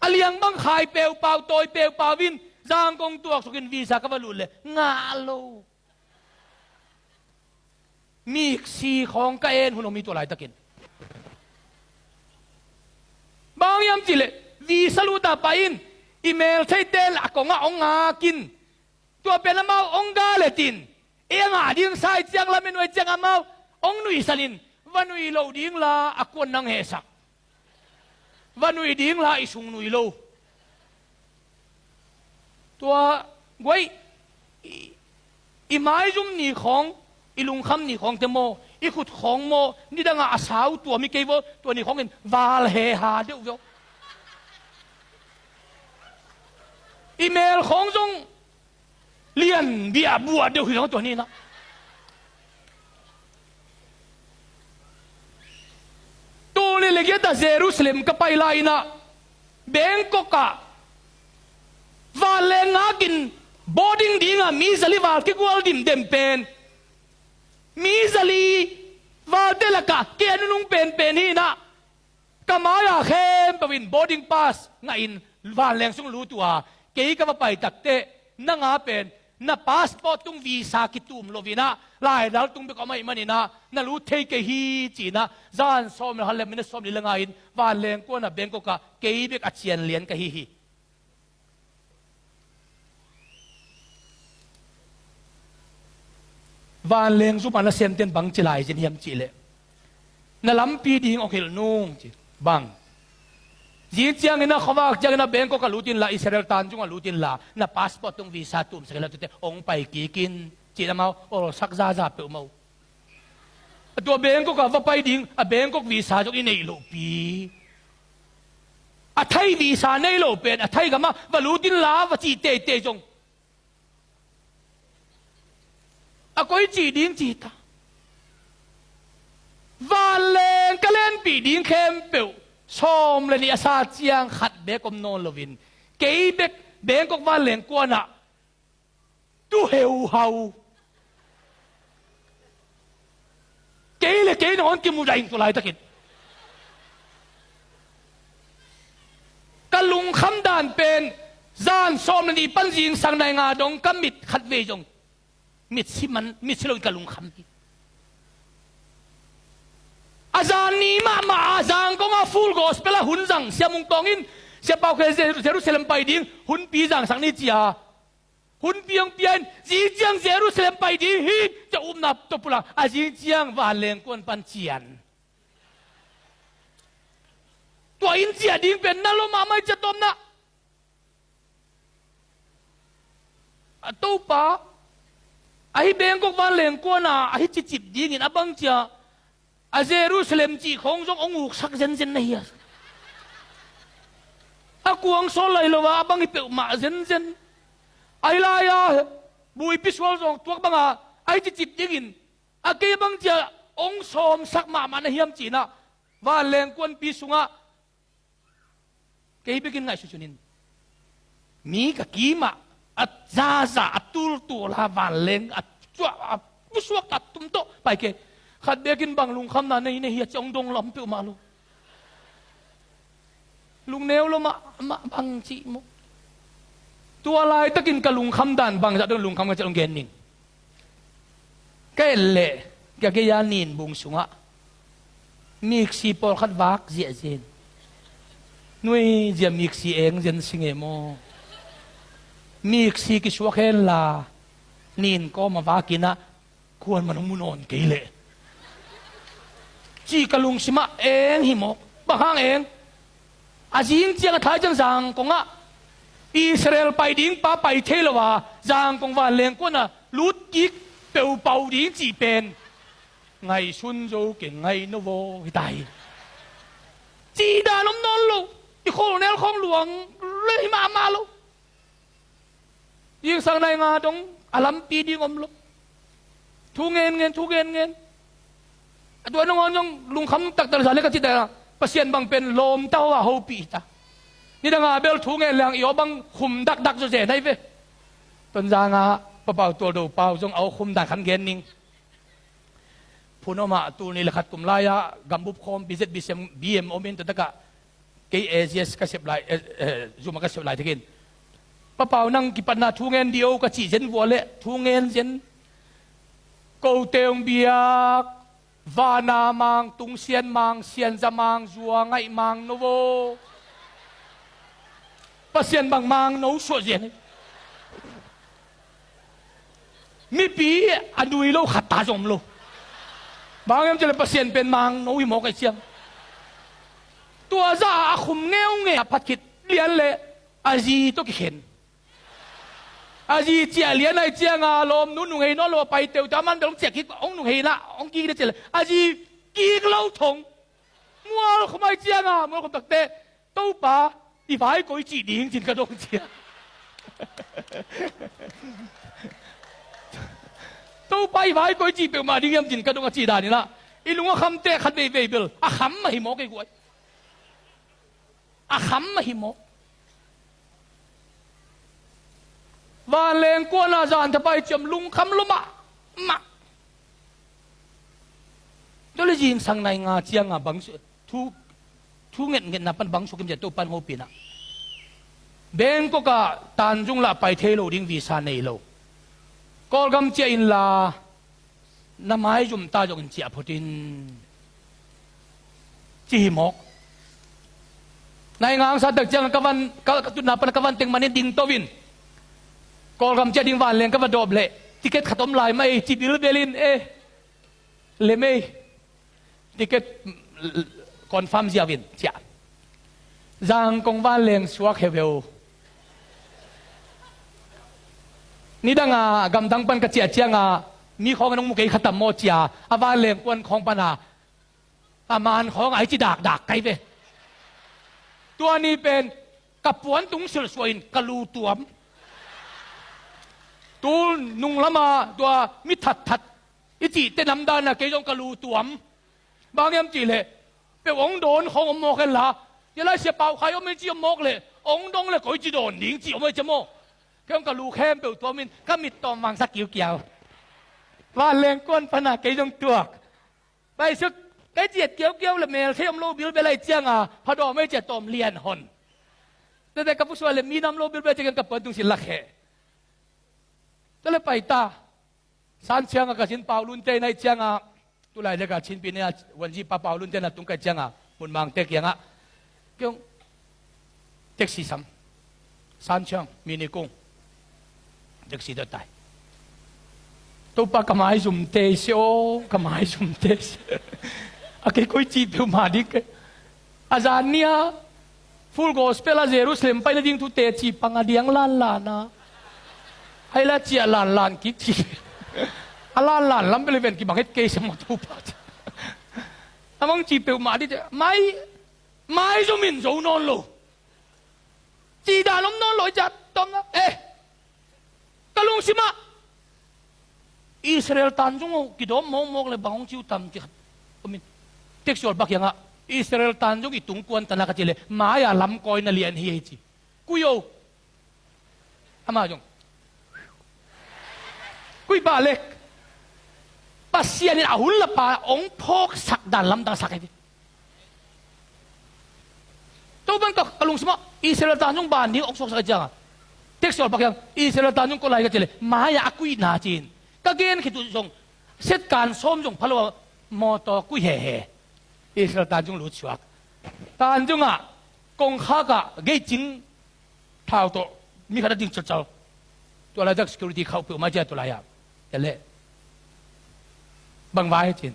A liang bang khai peupau, tawi peupau in Zangkong tuaksukin visa ka va lut leh ngah lo. Miksi khawng ka en hun om hi tua laitakin. Bang hiam cihleh visa lut a pai in i meltheite a kongah hong ngakin, tua pen amau hong ga letin, ei a ngah ding sa i ciang, lamen uh i ciang amau hong nuihsanin, va nuih loh ding la a kuan nang hehsak. Va nuih ding la i sung nuih lo. Tua guai, i, i maizum ni khawng, i lungkham ni khawngte maw, i khut khawng maw, nidangah a sau tua mi kei vaw, tua ni khawngin val heha deuh veo. I mel khawng zong lian biahbuah deuh hi lo tua ni na. Tul nih le giat ah Jerusalem ka pai lai-in ah, Bangkok ah vanleng ngakin boarding dingah mi zali val kigual dimdem pen, mi zali valte lakah kei a nunung penpen hi-in ah, ka mai-a khempeuh in boarding pass ngahin vanleng sung lut uh a, kei ka va pai takteh, nang a pen na passport tung visa kitum loin ah, laidal tung bek om ahih manin ah, na lut thei kei hi, ci-in ah, zan sawm le khat le minute sawm li le nga-in vanleng kuan ah Bangkok ah kei bek a cian lian ka hi hi. Vanleng zum a nasemten bang ci lai zin hiam cihleh, na lampi ding hong hilh nung ci. Bang? Zing ciangin ah khuavak ciangin ah Bangkok ah lut inla, Israel Tanjung ah lut inla, na passport tung visa tumsak inla, tuate hong pai kik in, ci-in amau olsak zaza peuhmah uh. A tua Bangkok ah va pai ding, a Bangkok visa zong i neih lohpi. A Thai visa nei lo pen, a Thai gamah va lut inla va cih teitei zong, a koi cih ding ci ta. Vanleng ka lenpih ding khempeuh sawm le nih a sa ciang khat bek om nawn loin, kei bek Bangkok vanleng kuan ah tu heuhau. Kei le kei nangawn kimudah ing tua laitakin. Ka lungkham dan pen, zan sawm le nih pan zingsang nai nga dong ka mit khatvei zong mitsi man, mitsi loin ka lungkham hi. A zan ni mahmah a Zangkong ah Full Gospel ah hun zang Sia Mung Tawng in, Sia Pau Khe Jerusalem pai ding, hunpi zangsak ni ci-a, hunpi hong pia in, zing ciang Jerusalem pai ding hi, ci-a upna tawh pulak, a zing ciang vanleng kuan pan cian. Tua inn ciah ding pen na lua mahmah hi, ci-a tawpna. A Topa, ahi Bangkok vanleng kuan ah ahi cicip dingin a bang ci-a, a Jerusalem cih khawng zong hong uksak zenzen na hi a. A kuang sawl lai lo a, a bang hi peuhmah zenzen. Ahi lai-a buipi sual zong tuak banga ahi cicip dingin, a kei bang ci-a hong sawmsak mahmah na hiam ci-in ah, vanleng kuanpi sungah kei bekin ngaihsun sunin. Mi ka kimah a zaza a tultul a vanleng a cuah a pusuak a tum tawh pai kei. Khat bekin bang lungkhamna nei nei hi a, ci-a hong dong lam peuhmah lo. Lungneu lo mahmah bang cih maw. Tua laitakin ka lungkham dan bangzah dong lungkham ka cih hong gen ning. Ka et leh ka gei-a nin bung sungah miksi pawlkhat vak ziahziah in, nui zia miksi eng zen sing e maw. Miksi kisuak henla nin kawm a vakin ah, kuaman hong mu nawn kei leh, cih ka lungsimah eng hi mawk. Bang hang eng? A zing ciang a thai ciang Zangkong ah Israel pai ding pa pai thei lo a, Zangkong vanleng kuan ah lut kik peupau ding cih pen ngaihsun zo keng, ngaih no vaw hi ta hi. Cih dan om nawn lo. I kholnel khawng luang lei mahmah lo. Zingsang nai nga dong a lampi ding om lo. Thu ngen ngen, thu ngen ngen. A tua nangawn zong lungkham taktak le zan le ka cih ta, Pasian bang pen lawmta ho a hopih hi ta. Nidang a bel thu ngen leng i aw bang khum dakdak zawzen ahi ve. Tonzang ah Pa Pau Tual Do Pau zong a aw khum dan khan gen ning. Phun om ah, tul nih le khat kum lai-ah gambup khawmpi Z B C M, B M om in, tua takah kei A G S ka sep lai, eh, eh, Zoom ah ka sep lai takin, "Pa Pau, nang kipatna thu ngen dih o," ka cih zen vua leh thu ngen zen. Kote hong biak, vana Mang Tung Sian, Mang Sian Za, Mang Zua Ngaih, Mang No Vo. Pasian bang Mang No suah zen hi. Mipi a nui lo khat ta zong om lo. Bang hiam cih leh Pasian pen Mang No hi mawk ahih ciang. Tua zah a khum ngeungeu a phat khit lian leh a zi tawh kikhen. A zi ciah lian ahih cianga lawmnu nunghei nawn lo a pai teuteu, aman bel hong ciah kik, hong nunghei na hong kik na cih leh a zi kik lo thong. Mual khum ahih cianga, mual khum takte, "Topa, i vai koi cih ding," cin ka dong cia. "Topa, i vai koi cih peuhmah ding hiam?" cin ka dong a cih dan inah, i lung a khamte khat veivei bel a kham mah hi mawk ei guai. A kham mah hi mawk. Vanleng kuana zan thapai ciam lungkham lua mahmah. Tua le zingsang nai nga cianga bang su, thu, thu ngetngetna pan bang su kim cia Topan hopina. Bangkok ah Tanjung lah pai thei lo ding, visa nei lo. Kawlgam ciah inla na maizum ta zongin ciah phot in, ci hi mawk. Nai nga hong sat tak ciang ka van, ka, ka tutna pan ka van teng manin ding to in, Kawlgam ciah ding vanleng ka va dawp leh ticket khat om lai mah ei, ci bilbel in, eh, lem ei. Ticket confirm ziau in ciah. Zangkong vanleng suak heuheu. Nidanga gamdang pan ka ciah cianga mi khawng in hong mu kei kha tam maw cia, a vanleng kuan khawng pana a man khawng a i ci dakdak kai ve. Tua ni pen ka puan tung silsuah in ka lu tuam. Tul nung lama tua mi thatthat i cihte namdana kei zong ka lu tuam. Bang hiam cihleh peuh hong dawn khawng om mawk henla, hia lai Sia Pau Khai om in ci om mawk leh hong dong leh koi ci dawn ding ci om ei cia maw. Kei hong ka lu khempeuh tuamin ka mit tawm vangsak kiukiau. Vanleng kuan pana kei zong tuak. Paisuk, kei ciat kiaukiau le mel thei om lo bilbel ahih cianga phadawm ei cia tawm lian hon. Tete ka pusuah le minam lo bilbel cia kei ka puan tung sil lak he. Tua le paita. San cianga ka sin Pau Lunte na ahih cianga, tulai leka Chinpi na a wanzi pa Pau Lunte na tung ka ahih cianga, mun mangte kiangah kei hong taxi sam. San ciang, mini kung. Taxi tua tai. Topa, ka maizum tei se aw, ka maizum tei se. A kei koi cih peuhmah ding kei. A zan nia Full Gospel a Jerusalem paina ding thu teci pang a diang lanlan a, hai la ciah lanlan kik ci. A lanlan lam bel i ven kibang het kei se maw Topa. A mang cih peuhmah ding, mai, maizum in zo nawn lo. Cih dan om nawn lo i ciah tawmna. Eh, ka lungsimah Israel Tanjung uh kidawm mawkmawk le bang hong ci uh tam ci khat om in. Teksual bak hiangah Israel Tanjung i tung kuan tana ka ci le, mai-a lamkawi na lian hi hei ci. Kui o. Amah zong kui pah lek. Pasian in a hun lapa hong phawksak dan lamdang sak hi. Topan ka, ka lungsimah Israel Tanjung ban ding hong suaksak a cianga, teksual bak hiang Israel Tanjung kua lai ka ci le, mai-a a kuihna ci-in ka gen khit uh zong, setkan sawm zong pha lo a, mawtaw kuih hehe. Israel Tanjung lutsuak. Tanjung ah kongkhak ah geicing thau tawh mi khat a ding cawlcawlh. Tua laitak security khauh peuhmah cia tua lai-ah. Tua leh bang vai cin,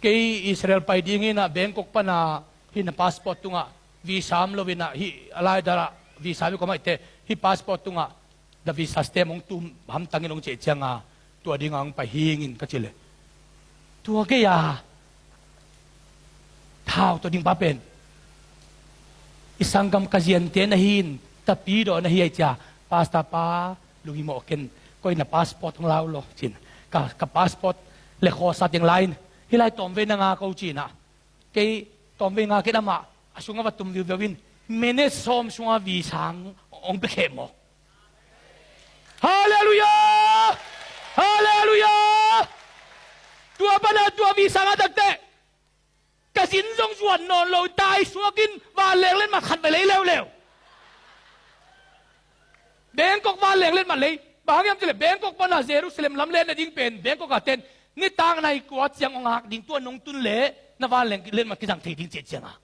kei Israel pai ding hi-in ah, Bangkok pana hih na passport tungah visa om lo-in ah, hih a lai dara visa mi kawm ahih teh, hih passport tungah na visa stamp hong tum hamtangin hong cih cianga, tua dinga hong pai hing in ka ci leh, tua gei-a thau tawh ding pa pen i sanggam ka ziante na hi-in, tapidaw na hi ahih cia, pastor pa, lunghimawh ken, koi na passport hong lau law cin, ka, ka passport le khawsa teng la-in, hih lai tawmvei na ngak o cin ah, kei tawmvei ngak in amah a sungah va tum viuviau in, minute sawm sungah visa hong pia kheh mawk. Halleluiah! Halleluiah! Tua pan Pi sang a takte ka zin zong zuan nawn lo, tai suakin vanleng letmat khat vai lei leuleu. Bangkok vanleng letmat lei. Bang hang hiam cih leh Bangkok pana Jerusalem lam len nading pen Bangkok a ten nitak nai kua ciang hong hak ding, tua nong tun leh na vanleng letmat kizang thei ding cih cianga.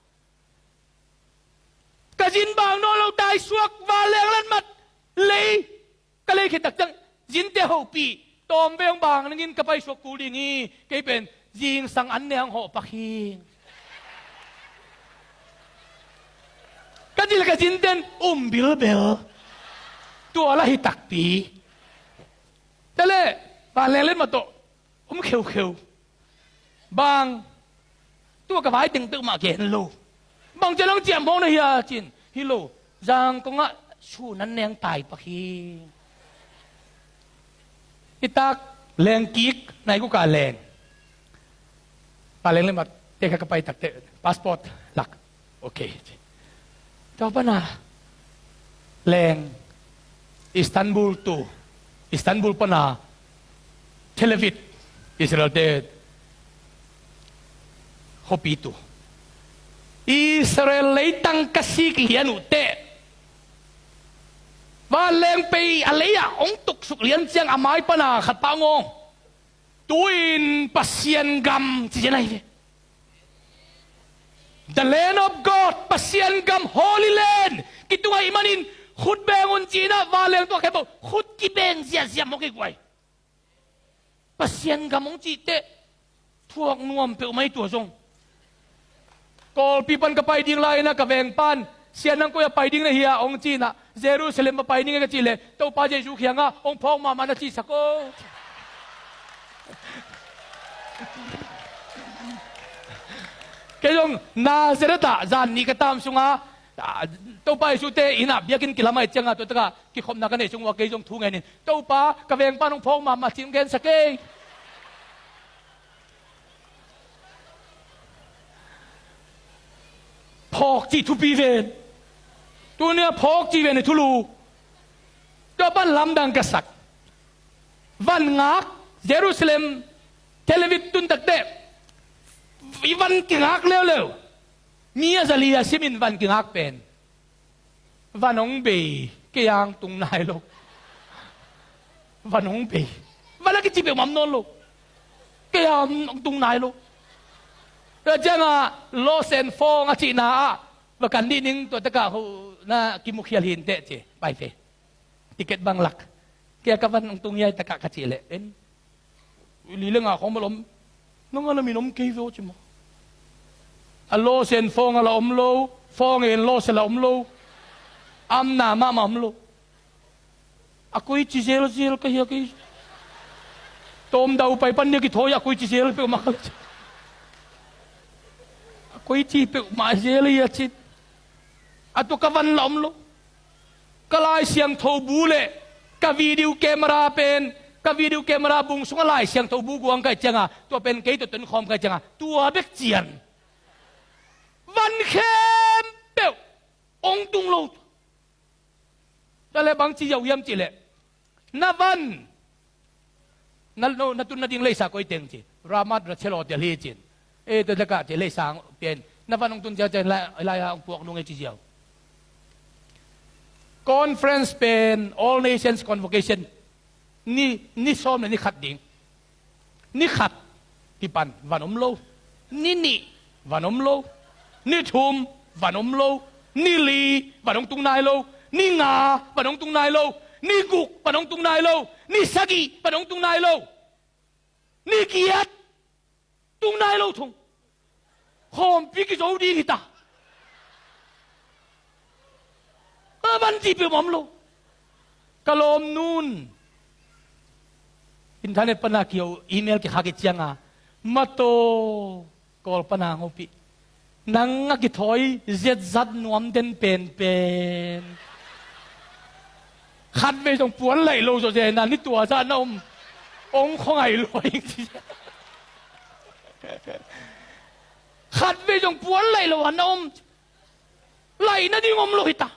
Ka zin bang nawn lo, tai suak, vanleng letmat lei. Ka lei khit tak ciang zinte hopih, tawm vei hong bang nangin ka paisuak kul ding hi, kei pen zingsang an ne hong hawh pak hi. Ka zin le ka zinten um bilbel. Tua lah hi takpi. Tua leh vanleng letmat tawh om kheukheu. Bang, tua ka vai teng peuhmah gen lo. Bang ciang nang ciam hong na hia cin, hi lo. Zangkong ah su nan neng tai pak hi. Nitak leng kik, nai guk a leng. Vanleng letmat te kha ka pai takte passport lak. Ok. Tua pana leng Istanbul tu, Istanbul pana Tel Aviv, Israel te khuapi tu. Israel leitang ka sik lian uh teh vanleng pei a lei ah hong tuksuk lian ciang a mai pana khat pah ngawng. Tu-in Pasian gam ci cian ahi ve. The land of God, Pasian gam, Holy Land. Kitung ahih manin khut beng un ci-in ah vanleng tua khempeuh khut kibeng ziahziah mawk hi guai. Pasian gam hong cih teh thuak nuam peuhmah hi tua zong. Kawlpi pan ka pai ding lai-in ah ka vengpan, "Sia, nang koi ah pai ding na hia?" hong ci-in ah, "Jerusalem ah pai ding e," ka cih leh, "Topa Jesu kiangah hong phawk mahmah na cihsak o." Kei zong Nazareth ah zan nih ka tam sungah, ah, Topa Jesu te inn ah biakinn kilam ahih ciangah tua takah kikhopna ka neih sung uh ah kei zong thu ngen in, "Topa, ka vengpan hong phawk mahmah," ci-in hong gensak kei. Phawk cih thupi ven. Tuni-ah phawk cih ven i thulu. Tua pan lamdang ka sak. Van ngak, Jerusalem, Tel Aviv tun takteh i van kingak leuleu. Mi a za li a simin van kingak pen, "Van hong bei, kei a hong tung nai lo. Van hong bei." Van a kici peuhmah om nawn lo. "Kei a hong tung nai lo." Tua ciangah lost and found a cihna ah va kan dih ning, tua takah na kimukhial hi inteh ci. Pai ve. Ticket bang lak. "Kei a ka van hong tung hiai takah," ka cih leh, "En, li le nga khawng bel om. Nang a na min om kei ve aw," ci maw. A lost and found a la om lo, found and lost a la om lo. Amna mahmah om lo. A koici zelzel ka hia kei. Tawm daupai pan nia kithawi a koici zel peuhmah ka la ci. A koici peuhmah zel hi a cin. A tua ka van la om lo. Ka Lai Siangtho bu le ka video camera pen, ka video camera bung sungah Lai Siangtho bu guang ka hih ciangah, tua pen kei tawh tonkhawm ka hih ciangah, tua bek cian. Van khempeuh hong tung lo. Tua leh bang ci ziau hiam cih leh, "Na van, na, no, na tun nading leisa koi teng," ci. "Ramat Rachel Hotel hi," cin. "Eh, tua takah," ci, "leisa pen na van hong tun ziau ciang lai, lai-a hong puak nung e," ci ziau. Conference pen, All Nations Convocation, ni, ni sawm le ni khat ding. Ni khat kipan van om lo. Ni nih van om lo. Ni thum van om lo. Ni li van hong tung nai lo. Ni nga van hong tung nai lo. Ni guk van hong tung nai lo. Ni sagih van hong tung nai lo. Ni giat tung nai lo thong. Khawmpi kizo ding hi ta. A van cih peuhmah om lo. Ka lawmnu'n internet pana ki-o, email kikhak hi ciangah, "Mato, Kawl pana hong hopih. Nang a kithawi zetzat nuam den penpen. Khatvei zong puan laih lo zawzen a, ni tua zah na om. Hong khuangaih lua ing," ci. "Khatvei zong puan laih lo a na om. Laih nading om lo hi ta.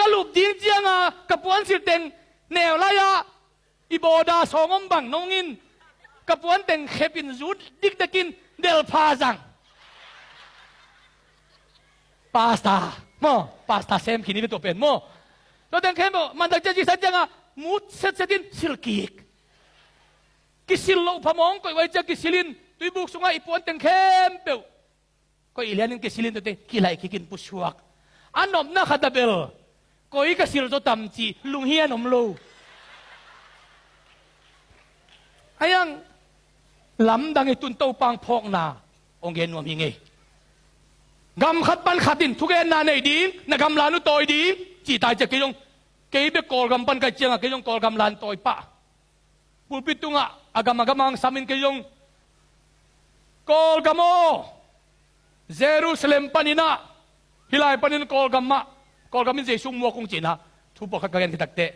Ka lup ding ciangah ka puansilh teng neu lai-ah i bawda sawng om bang nong in, ka puanteng khepin zut dikdekin delh pha zang. Pastor maw, pastor sem khin hi ve tua pen maw. Tua teng khempeuh mantak ciang, zingsan ciangah mut setsetin silh kik. Kisil loh phamawh koih uh ahih ciang kisilhin tuibuk sungah i puanteng khempeuh koih lianin kisilhin tuate kilaih kikin pusuak. A nopna khat a bel koi ka sil zaw tam cih lunghian om lo. Aiang lamdang i tun Topa hong phawkna hong gen nuam hi ngei. Gam khat pan khat in thugenna nei ding, na gamlan uh tawi ding cih tai ciang kei zong, kei bek Kawlgam pan ka hih ciangah kei zong Kawlgam lan tawi pah. Pulpit tungah a gam a gam hong samin kei zong, Kawlgam aw, Jerusalem paninah hih lai panin Kawlgam ah, Kawlgam in Jesu muak ung cinah thu pawlkhat ka gen khit takteh,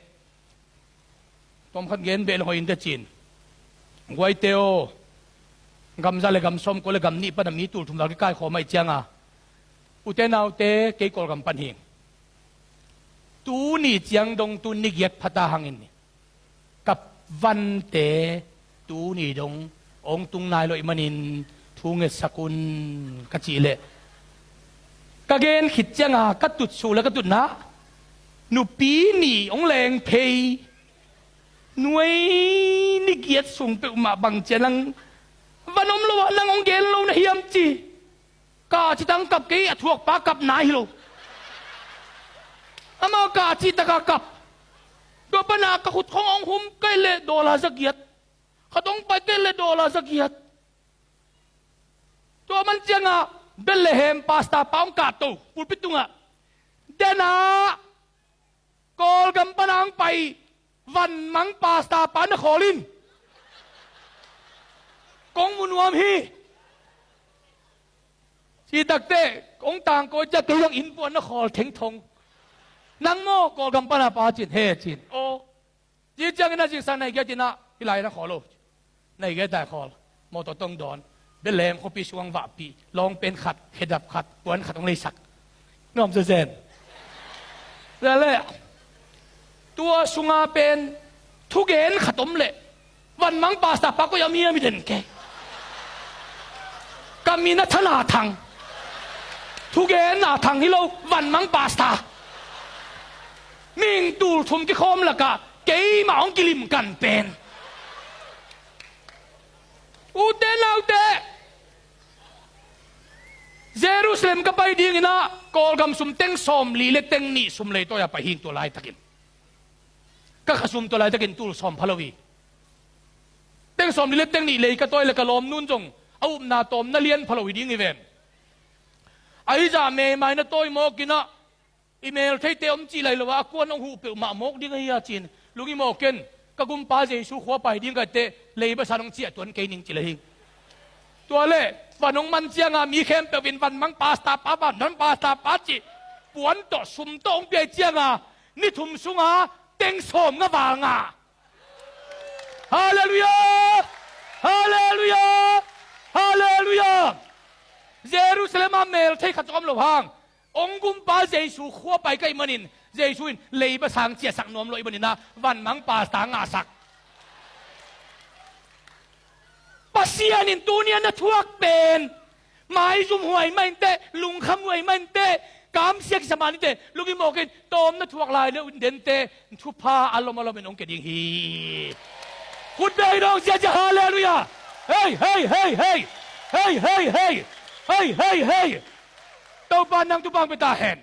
tawmkhat gen beh le hoih inteh cin, guaite aw, gam za le gam sawmkua le gam nih pana mi tul thum val kikaikhawm ahih cianga, ute naute, kei Kawlgam pan hing. Tuni ciang dong tu ni giat phata hangin ka vante tuni dong hong tung nai lo ahih manin thu ngetsak un ka cih leh, ka gen khit cianga ka tutsuk le ka tutna nupi nih hong leng phei. Nuai ni giat sung peuhmah bang ciang nang van om lo ah nang hong gen lo na hiam ci. Ka cih tang kap kei, a thuakpa kap nai hi lo. Amah ka cih taka kap. Tua pana ka khut khong hong hum kei leh dollar za giat. Khat hong pai kei leh dollar za giat. Tua man cianga Bethlehem pastor pa hong kahto pulpit tungah, denah Kawlgam pana hong pai vanmang pastor pa na khawl in. Kong mu nuam hi. Cih takteh hong tangkawi ciang kei zong inn puan na khawl thengthong. Nang maw Kawlgam pana pa cin, he cin. Aw. Ci ciangin a zingsang nai giat inah hih lai na khawl lo. Nai giat ai khawl. Mawtaw tong dawn. Bethlehem khuapi sungah vahpih. Lawngpen khat, khedap khat, puan khat hong leisak. Nuam zezen. Tua leh tua sunga pen thugen khat om leh vanmang pastor pa koi a mi a mi den kei. Ka min a Thana Thang. Thugen a Thang hi lo, vanmang pastor. Mihing tul thum kikhawm lakah keimah hong kilim kan pen. Ute naute, Jerusalem ka pai dinginah Kawlgam sum teng sawmli le teng nih sum leitawi-a pai hing tua laitakin. Ka khasum tua laitakin tul sawm pha lo hi. Teng sawmli le teng nih lei ka tawi le ka lawmnun zong a upna tawm na lian pha lo hi ding hi ven. Ahi zah meimai na tawi mawkinah i mel theite om cih lai lo a, a kuan hong huh peuhmah mawk ding ahi a cin. Lungi mawk ken, ka gumpa Jesu khua pai ding ka teh, leiba san hong ciah tuan kei ning ci lai hi. Tua leh van hong man cianga mi khempeuh in vanmang pastor pa, vanmang pastor pa cih puan tawh sum tawh hong piai cianga ni thum sunga teng sawm nga val nga. Halleluiah! Halleluiah! Halleluiah! Jerusalem ah mel thei khat zong om lo hang, hong gumpa Jesu khua pai ka hih manin Jesu in leiba sang ciahsak nuam lo ahih maninah vanmang pastor ngahsak. Pasian in tuni a na thuak pen maizum huai mah inteh, lungkham huai mah inteh, kamsia kisa mah inteh, lungi mawkin tawm na thuak lai le un dente, thupha a lom a lomin hong kia ding hi. Khut beng dong ziazia, halleluiah. Hei, hei, hei, hei. Hei, hei, hei. Hei, hei, hei. Topa nang thupha hong pia ta hen.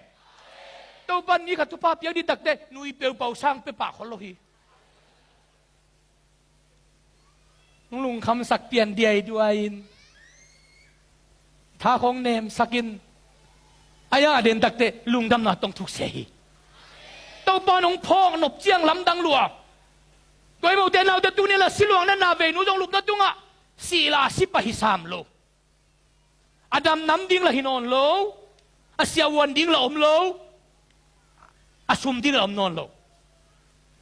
Topa ni khat thupha piak ding takteh nui peupau sang pia pah khol lo hi. Hong lungkhamsak pian diaiduai in, tha khong nemsak in, a iang a den takteh lungdamna tong thuksia hi. Topa in hong phawk nop ciang lamdang lua. Tua hi mote naute, tuni la siluang na na veinu zong lupna tungah sih la a si pah hi sam lo. A damnam ding la hi nawn lo, a siahuan ding la om lo, a sum ding la om nawn lo.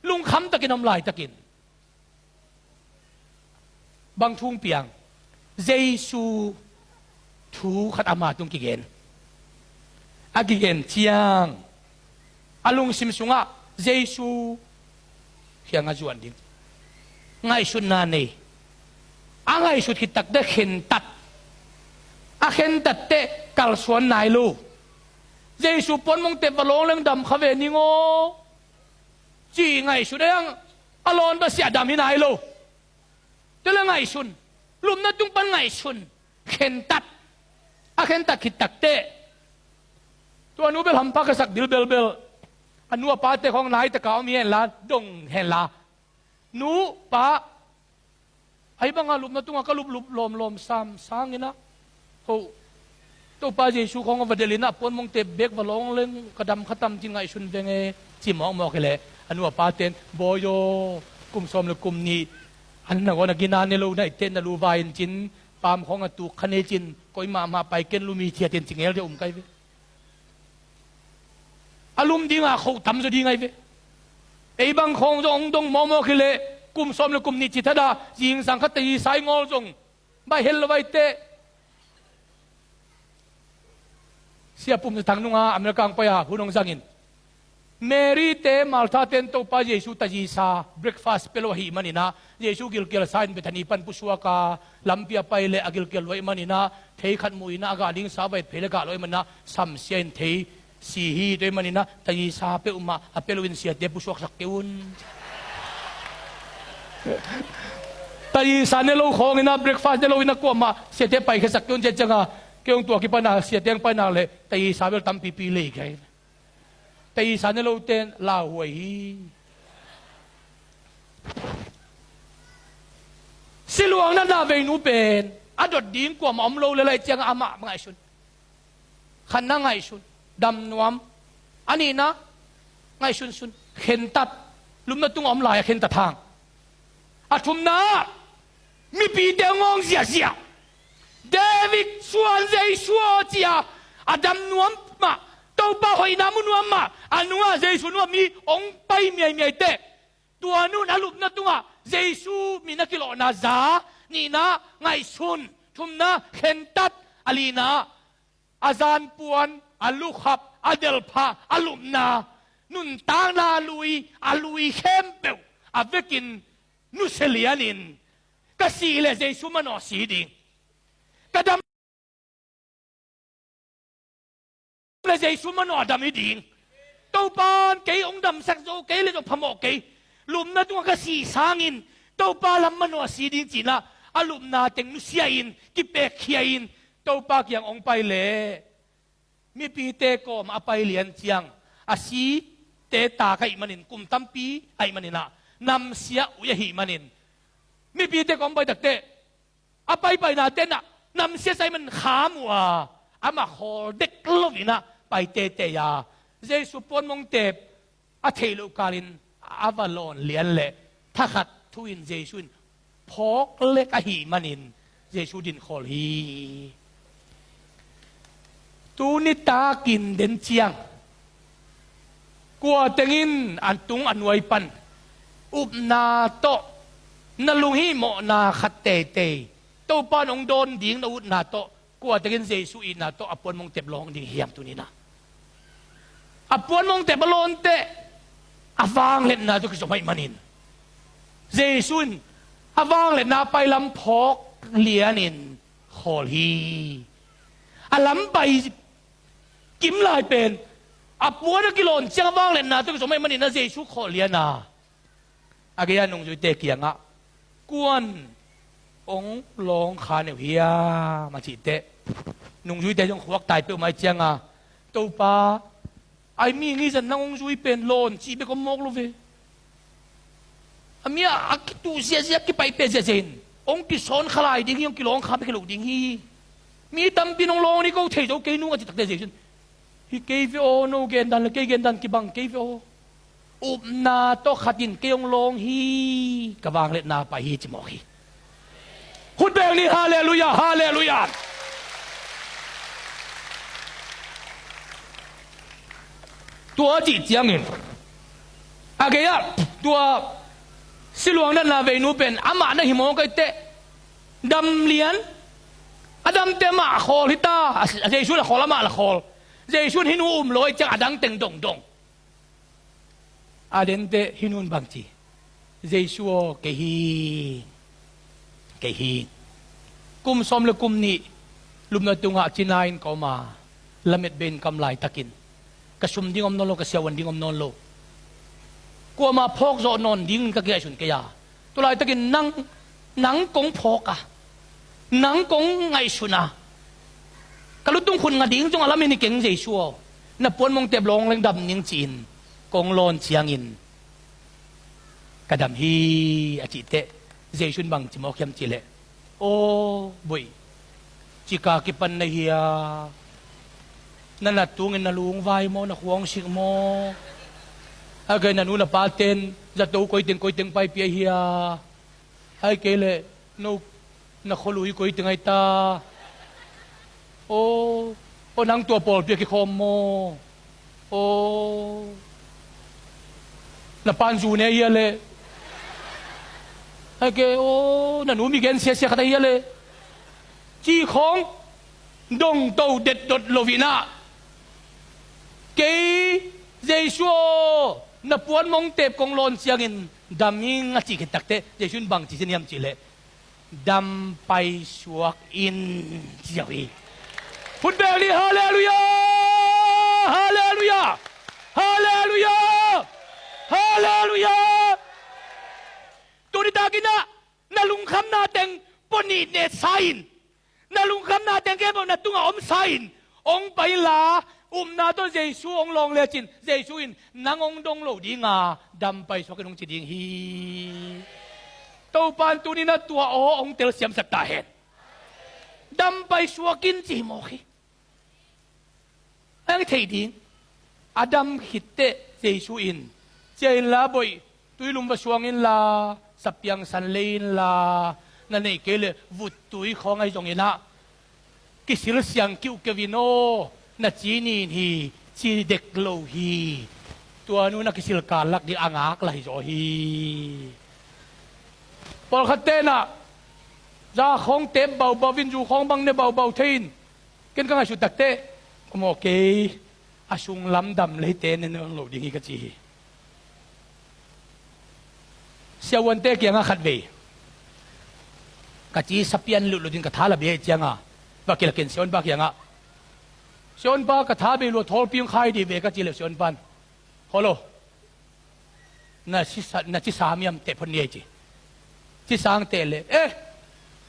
Lungkham takin om laitakin bang thu hong piang? Jesu thu khat ama tung kigen. A kigen ciang a lungsim sungah Jesu kiangah zuan ding ngaihsutna nei. A ngaihsut khit takteh khentat. A khentat teh kalsuan nai lo. Jesu puanmongte va lawng leng dam kha ve ning aw ci ngaihsut a, a lawn va siah dam hi nai lo. Tua leh ngaihsun. Lupna tung pan ngaihsun. Khentat. A khentat khit takteh tua nu bel hampha ka sak bilbelbel. A nu a pate khawng nai taka om hi henla, dong henla. Nu, pa, ahi banga lupna tunga ka luplup lawmlawm sam sangin ah, ho, Topa Jesu khawng a va delhin ah puanmongte bek va lawng leng ka dam kha tam cin ngaihsun veng e, ci mawkmawk hi leh a nu a paten, bawi aw, kum sawm le kum nih an na gawn a gina ne lo na itte na lu vai in cin, pam khawng a tuk kha ne cin, koi mahmah pai ken lumi ciatin ci ngel deuh um kai ve. A lum dinga khoh tam zaw ding ahi ve. Ei bang khawng zong hong dong mawkmawk hi leh kum sawm le kum nih ci thada, zingsang khat tayi sai ngawl zong baih hel lo vai teh. Sia Pum Za Thang nunga America hong pai a hun hong zangin, Mary te Martha ten Topa Jesu tayi sa breakfast pia lo ahih maninah, Jesu gilkial sa in Bethany pan pusuak a lampi a pai leh a gilkial lo ahih maninah, thei khat mu inah a gah ding sa va et phei leh gah lo ahih maninah, samsia in thei si hi. Tua ahih maninah tayi sa peuhmah a pia loin siate pusuaksak kei un. Tayi sa ne lo khawnginah, breakfast ne loinah kuamah siate paikhiasak kei un, cia cianga kei hong tua kipana siate hong painak leh tayi sa bel tampipi lei kei. Tayi sa ne lote lauhuai hi. Siluang natna veinu pen a dot ding kuamah om lo leh lai cianga amah ngaihsun. Khatna ngaihsun, dam nuam. A nihna ngaihsunsun, khentat. Lupna tunga om lai a khentat hang. A thumna, mipite hong awng ziahziah. David suan Jesu aw ci-a a dam nuam mah, Topa hoihna mu nuam mah, a nungah Jesu nuam mi hong pai miaimiai teh. Tua nun a lupna tungah Jesu min a kilawhna za, nihna ngaihsun, thumna khentat, a lina a zanpuan, a lukhap, a delphah, a lupna, nuntakna a lui, a lui khempeuh a vekin nusia lianin, ka sih leh Jesu manawh si ding, ka dam leh Jesu manawh a dam hi ding. Topan kei hong damsak zo, kei leh zong phamawh kei. Lupna tungah ka sih sangin Topa lam manawh a si ding cinah a lupna teng nusia in, kipekkhia in, Topa kiang hong pai leh mipite kawm a pai lian ciang, a site tak ahih manin, kum tampi ahih maninah, namsia ui ahih manin, mipite kawm pai takteh a paipaina tenah namsia sa ahih man kham uh a, amah khawl dek loinah pai teitei a, Jesu puanmongte a theih loh kalin a va lawn lian leh thakhat thu-in Jesu in phawk lek ahih manin Jesu dinkhawl hi. Tuni takin den ciang kua tengin a tung a nuai pan upna tawh na lunghihmawhna khat teitei, Topa in hong dawn ding na utna tawh, kua tengin Jesu itna tawh a puanmongtep lawng ding hiam tuninah? A puanmongtep a lawn teh a vangliatna tawh kizom ahih manin Jesu in a vangliatna pailam phawk lianin khawl hi. A lam pai kim lai pen a puan a kilawn ciang a vangliatna tawh kizom ahih maninah Jesu khawl liana a gei-a nungzuite kiangah, kuan hong lawng kha neuh hiam a cihteh, nungzuite zong khuaktai peuhmah ih cianga, Topa, ai mi ngizan nang hong zui pen lawn cih bek om mawk lo ve. A mi a, a kituh ziahziah, kipaih peh ziahziah in hong kisawn kha lai ding hi, hong kilawng kha bek hi lo ding hi. Mi tampi in hong lawng ni ko thei zo kei nung a cih takteh Jesu in, hi kei ve aw, no gendan le kei gendan kibang kei ve aw. Upna tawh khat in kei hong lawng hi, ka vangliatna pai hi ci mawk hi. Hun beng ni, halleluiah, halleluiah. Tua cih ciangin a gei-ah tua siluang natna veinu pen amah na hi mawk ahih teh, dam lian, a damte amah a khawl hi ta, a Jesu la khawl, amah la khawl. Jesu in hih nu um lo ahih ciang a dang teng dongdong. A dente hih nu in bang ci? Jesu aw, kei hi, kei hi. Kum sawm le kum nih lupna tungah China in ka om a, lamet bei in ka om laitakin ka sum ding om nawn lo, ka siavuan ding om nawn lo. Kuamah phawk zawh nawn dingin ka kingaihsun kei a, tu laitakin nang, nang kong phawk a, nang kong ngaihsun a, ka lutung khut ngah ding zong a lamen hi keng Jesu aw, na puan mongtep lawng leng dam ning ci-in kong lawn ciangin ka dam hi a cih teh, Jesu in bang ci mawk hiam cih leh, aw boih, cika kipan na hia? Na nat tungin na lungvai maw, na khuangsik maw? Ahih kei leh na nu na pate'n zato koiteng koiteng paipih ahi hia? Ahih kei leh no, na khualui koiteng ahi ta? Aw, aw, nang tua pawlpi ah kikhawm maw? Aw, na pa'n zu ne hia leh? Ahih kei leh, aw, na nu mi gen siasia khat ahi hia leh? Cih khawng dongto detdot lo-in ah, kei Jesu aw, na puan mongtep kong lawn ciangin dam ing a cih khit takteh, Jesu in bang ci hiam cih leh, dam paisuak in, ci zo hi. Khut beng ni, halleluiah! Halleluiah! Halleluiah! Halleluiah! Tuni takin ah na lungkhamna teng pua nih netsa in, na lungkhamna teng kei bawh na tungah omsa in, hong pai inla, upna tawh Jesu hong lawng lecin, Jesu in nang hong dong lo ding a, dam paisuak in hong ci ding hi. Topa'n tuni-in ah tua aw hong telsiamsak ta hen. Dam paisuak in ci hi mawk hi. Hong thei ding. A dam khit teh Jesu in, cia inla boih, tuilum va suang inla, sapiang san lei inla, na neih kei leh vuttui khawng ahi zongin ah, kisil siang kiuhkeuh in aw, na ci nin hi, ci dek lo hi. Tua nu na kisil kal lak ding a ngaklah hi zaw hi. Pawlkhat te'n ah za khawng tep baubau in, zu khawng bang ne baubau thei in, ken ka ngaihsut takteh, ka mawh kei, a sunglam dam leite ne nawn lo ding hi ka ci hi. Siavuante kiangah khatvei ka ci, sapian lutlut in ka tha la bei ahih ciangah, va kilakin siavuanpa kiangah, siavuanpa, ka tha bei lua, thawlpi hong khai dih ve ka cih leh, siavuanpa'n, holo, na cisa, na cisa miam teh phot ni ei ci. Cisa hong teh leh, eh,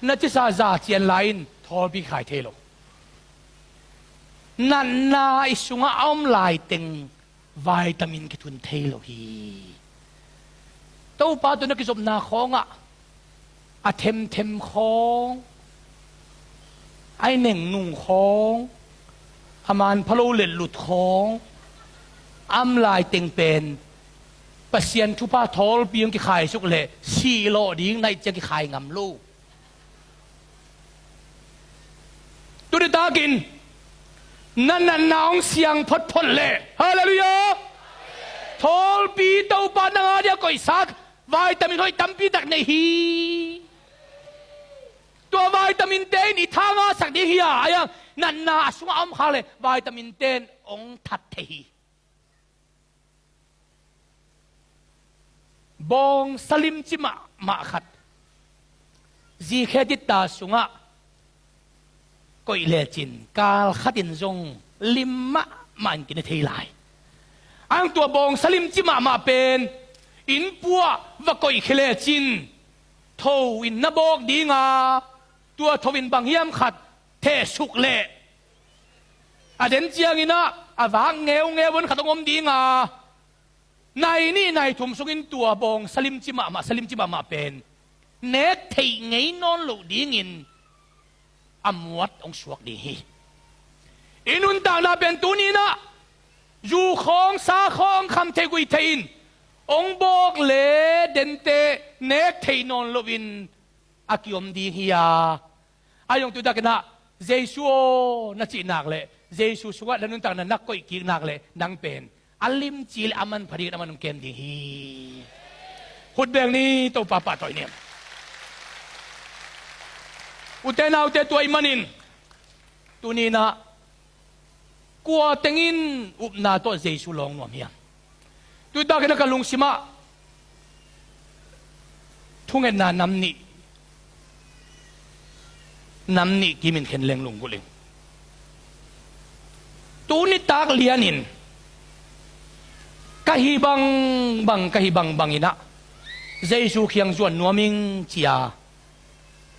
na cisa za cian lai in thawlpi khai thei lo. Natna i sungah a om laiteng vitamin kithun thei lo hi. Topa tawh na kizopna khawngah a themthem khawng, a i nengnung khawng, a manpha lo letlut khawng, a om laiteng pen Pasian thupha thawlpi hong kikhaisuk leh sihlawh ding na hih ciang kikhai ngam lo. Tuni takin na natna hong siang photphot leh, halleluiah, thawlpi Topa nang a dia koihsak vitamin hoih tampi tak nei hi. Tua vitamin te in i tha ngasak ding hi a, a iang natna a sungah a om khak leh vitamin te in hong that thei hi. Bawngsa limci mahmah khat zikhe ditta sungah koih lecin kal khatin zong lim mahmah in kine thei lai. Ang tua bawngsa limci mahmah pen innpuah va koihkhia lecin tho in na bawk ding a, tua tho in bang hiam khat thehsuk leh a den ciangin ah a vak ngeungeu in khat hong om ding a, nai nih nai thum sungin tua bawngsa limci mahmah, sa limci mahmah pen nek theih ngei nawn loh dingin a muat hong suak ding hi. I nuntakna pen tuni-in ah zu khawng sa khawng kham theih guih theih in hong bawk leh dente nek theih nawn loin a kiom ding hi a, a iang tu takin ah Jesu aw na cih nak leh, Jesu sungah na nuntakna na koih kik nak leh, nang pen a limci leh a manpha dingin a man hong kem ding hi. Khut beng ni, Topa pahtawi ni. Ute naute, tua ahih manin tuni-in ah kua teng in upna tawh Jesu lawng nuam hiam? Tu takin ah ka lungsimah thungetna nam nih, nam nih kimin khen leng lunggulh ing. Tuni tak lianin ka hi bangbang, ka hi bangbang inah Jesu kiang zuan nuam ing cia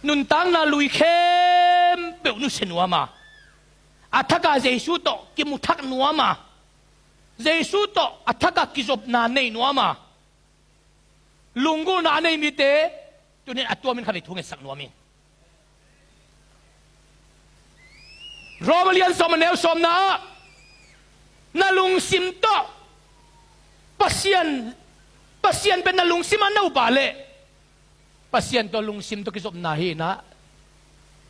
nuntakna lui khempeuh nusia nuam a, a thaka Jesu tawh kimu thak nuam a, Jesu tawh a thaka kizopna nei nuam a, lunggulhna a nei mite tunin a tuamin khatvei thu ngetsak nuam ing. Rom a lian sawm a neu sawmna ah na lungsim tawh Pasian, Pasian pen na lungsim a na upah leh Pasian tawh lungsim tawh kizopna hi inah,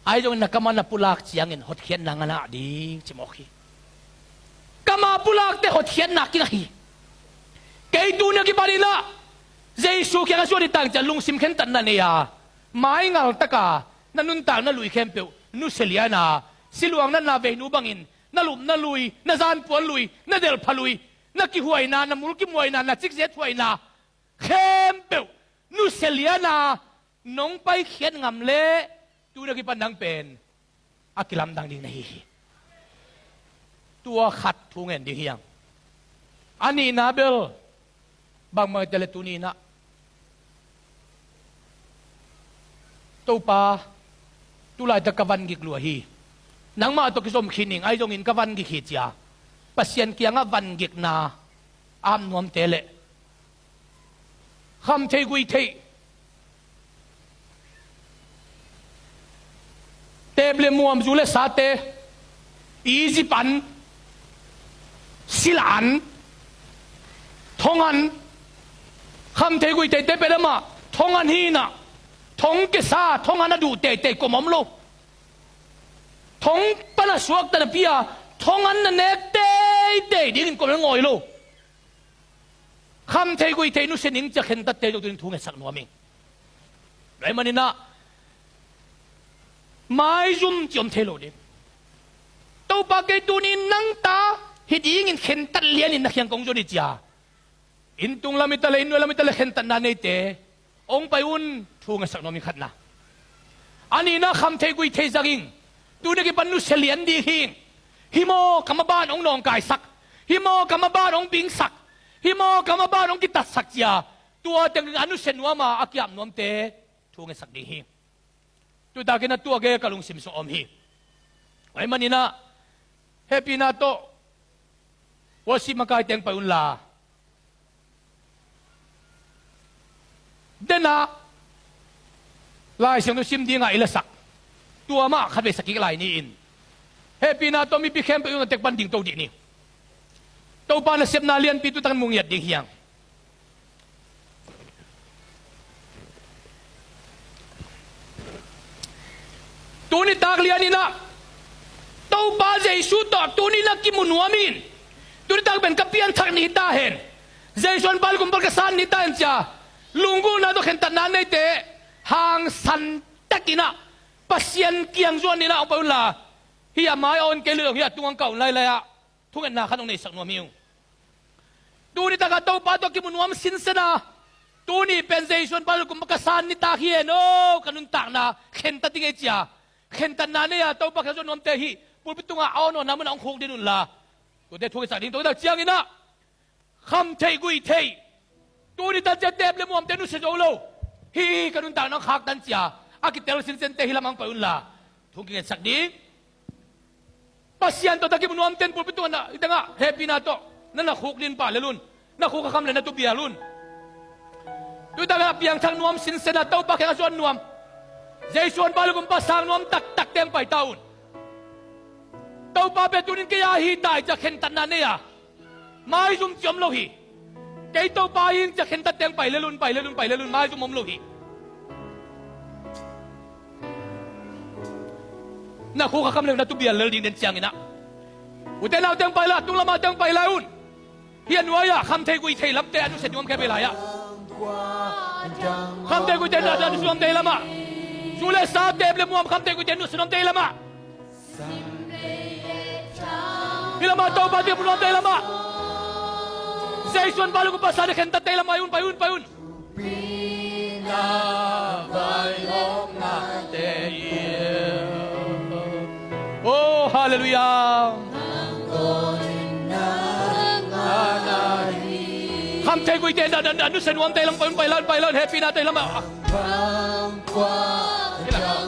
ahi zongin na kam a na pulak ciangin hotkhiatna ngah ding ci mawk hi. Kam a pulakte hotkhiatna kingah hi. Kei tuni a kipan inah Jesu kiangah zuan ni tang cia lungsim khentatna nei a, maingal taka na nuntakna lui khempeuh nusia lian a, siluang natna veinu bangin na lupna lui, na zanpuan lui, na delhpha lui, na kihuaina, na mulkimhuaina, na cikzet huaina khempeuh nusia lian a, nong paikhiat ngam leh tuni a kipan nang pen a kilamdang ding na hi hi. Tua khat thu ngen ding hi hang. A nihna bel bangbang hi ta leh tuni inah Topa, tu laitak ka vangik lua hi. Nangmah tawh kizom khin ing, ahi zongin ka vangik hi cia Pasian kiangah vangikna a ap nuamte leh kham theih guih theih, teep le muam, zu le sate, Egypt an, sila an, thong an, kham theih guih theihte pen amah thong an hi inah, thong kesa, thong an a duh teitei kom om lo. Thong pan a suakta napi a thong an na nek teitei dingin kom a ngawi lo. Kham theih guih theih nusia ning cia khentatte zong tunin thu ngetsak nuam ing. Tua ahih man inah maizum ci om thei lo ding. Topa, kei tuni nang ta hi dingin khentat lianin na kiang kong zuan hi cia, inn tung lam hi ta leh, inn nuai lam hi ta leh khentatna neite hong pai un, thu ngetsak nuam ing, khatna. A nihna, kham theih guih theih zang ing. Tuni a kipan nusia lian ding hi ing. Hi maw ka maban hong nawngkaisak, hi maw ka maban hong bingsak, hi maw ka maban hong kitatsak cia, tua teng a nusia nuam a, a ki-ap nuamte thu ngetsak ding hi. Tutakin a tuak e, ka lungsim sung om hi. Ahih man inah hehpihna tawh worship makaite hong pai unla, den a Lai Siangtho sim dingah i lasak, tua mah khatvei sak kik lai ni in, hehpihna tawh mipi khempeuh in a tek pan dingto dih ni. Topa nasepna lianpi tutakin mu ngiat ding hi hang. Tuni tak lian inah Topa Jesu tawh tuni na kimu nuam in, tuni tak pen ka pianthak ni hi ta hen, Jesu an pal kumpat ka san ni ta hen cia, lunggulhna tawh khentatna neite hangsan tak inah Pasian kiang zuan ni inah hong pai unla, hih a mai a on kei leh zong hih a tung hong kah un, lailai ah thungetna khat hong neisak nuam hi ung. Tuni takah Topa tawh kimu nuam sinsen a, tuni pen Jesu an pal kumpat ka san ni tak hi hen aw, ka nuntakna khentat ding ei cia, khentatna nei a Topa kiang zuan nuamte hih pulpit tungah a on on a munah hong khukdin unla, tuate thu ngetsak ding. Tua tak ciang inah kham theih guih theih, tuni tan cia teep le muamte nusia zo lo, hih ka nuntakna hong khaktan cia a kitel sinsente hih lamah hong pai unla, thu kingetsak ding. Pasian tawh tak kimu nuamte in pulpit tungah, i tengah hehpihna tawh na na khukdin pah lel un. Na khuk a kham leh na tu bial un. Tuni takah piangthak nuam sinsen a, Topa kiangah zuan nuam, Jesu an pal kumpat sang nuam taktakte hong pai ta un. Topa pen tunin kei a hi ta hi cia khentatna nei a, maizum ci om lo hi. Kei Topa hi ing cia khentatte hong pai lel un, pai lel un, pai lel un, maizum om lo hi. Na khuk a kham leh na tu bial lel ding den ciang inah, ute naute hong pai lai, tung lamah te hong pai lai un. Hih a nuai-ah kham theih guih theih lamte a nusia nuam khempeuh lai-ah, kham theih guih theih lamte a nusia nuamte lamah, zu le sa, teep le muam, kham theih guih theih nusia nuamte lamah, hih lamah Topa tawh kimu nuamte lamah, Jesu an pal kumpat sang ni khentatte lamah pai un, pai un, pai un. Halleluiah. Kham thei guite na, na, na, nusia nuamte lam pai, pai lan, pai lan, happy nate lam ah.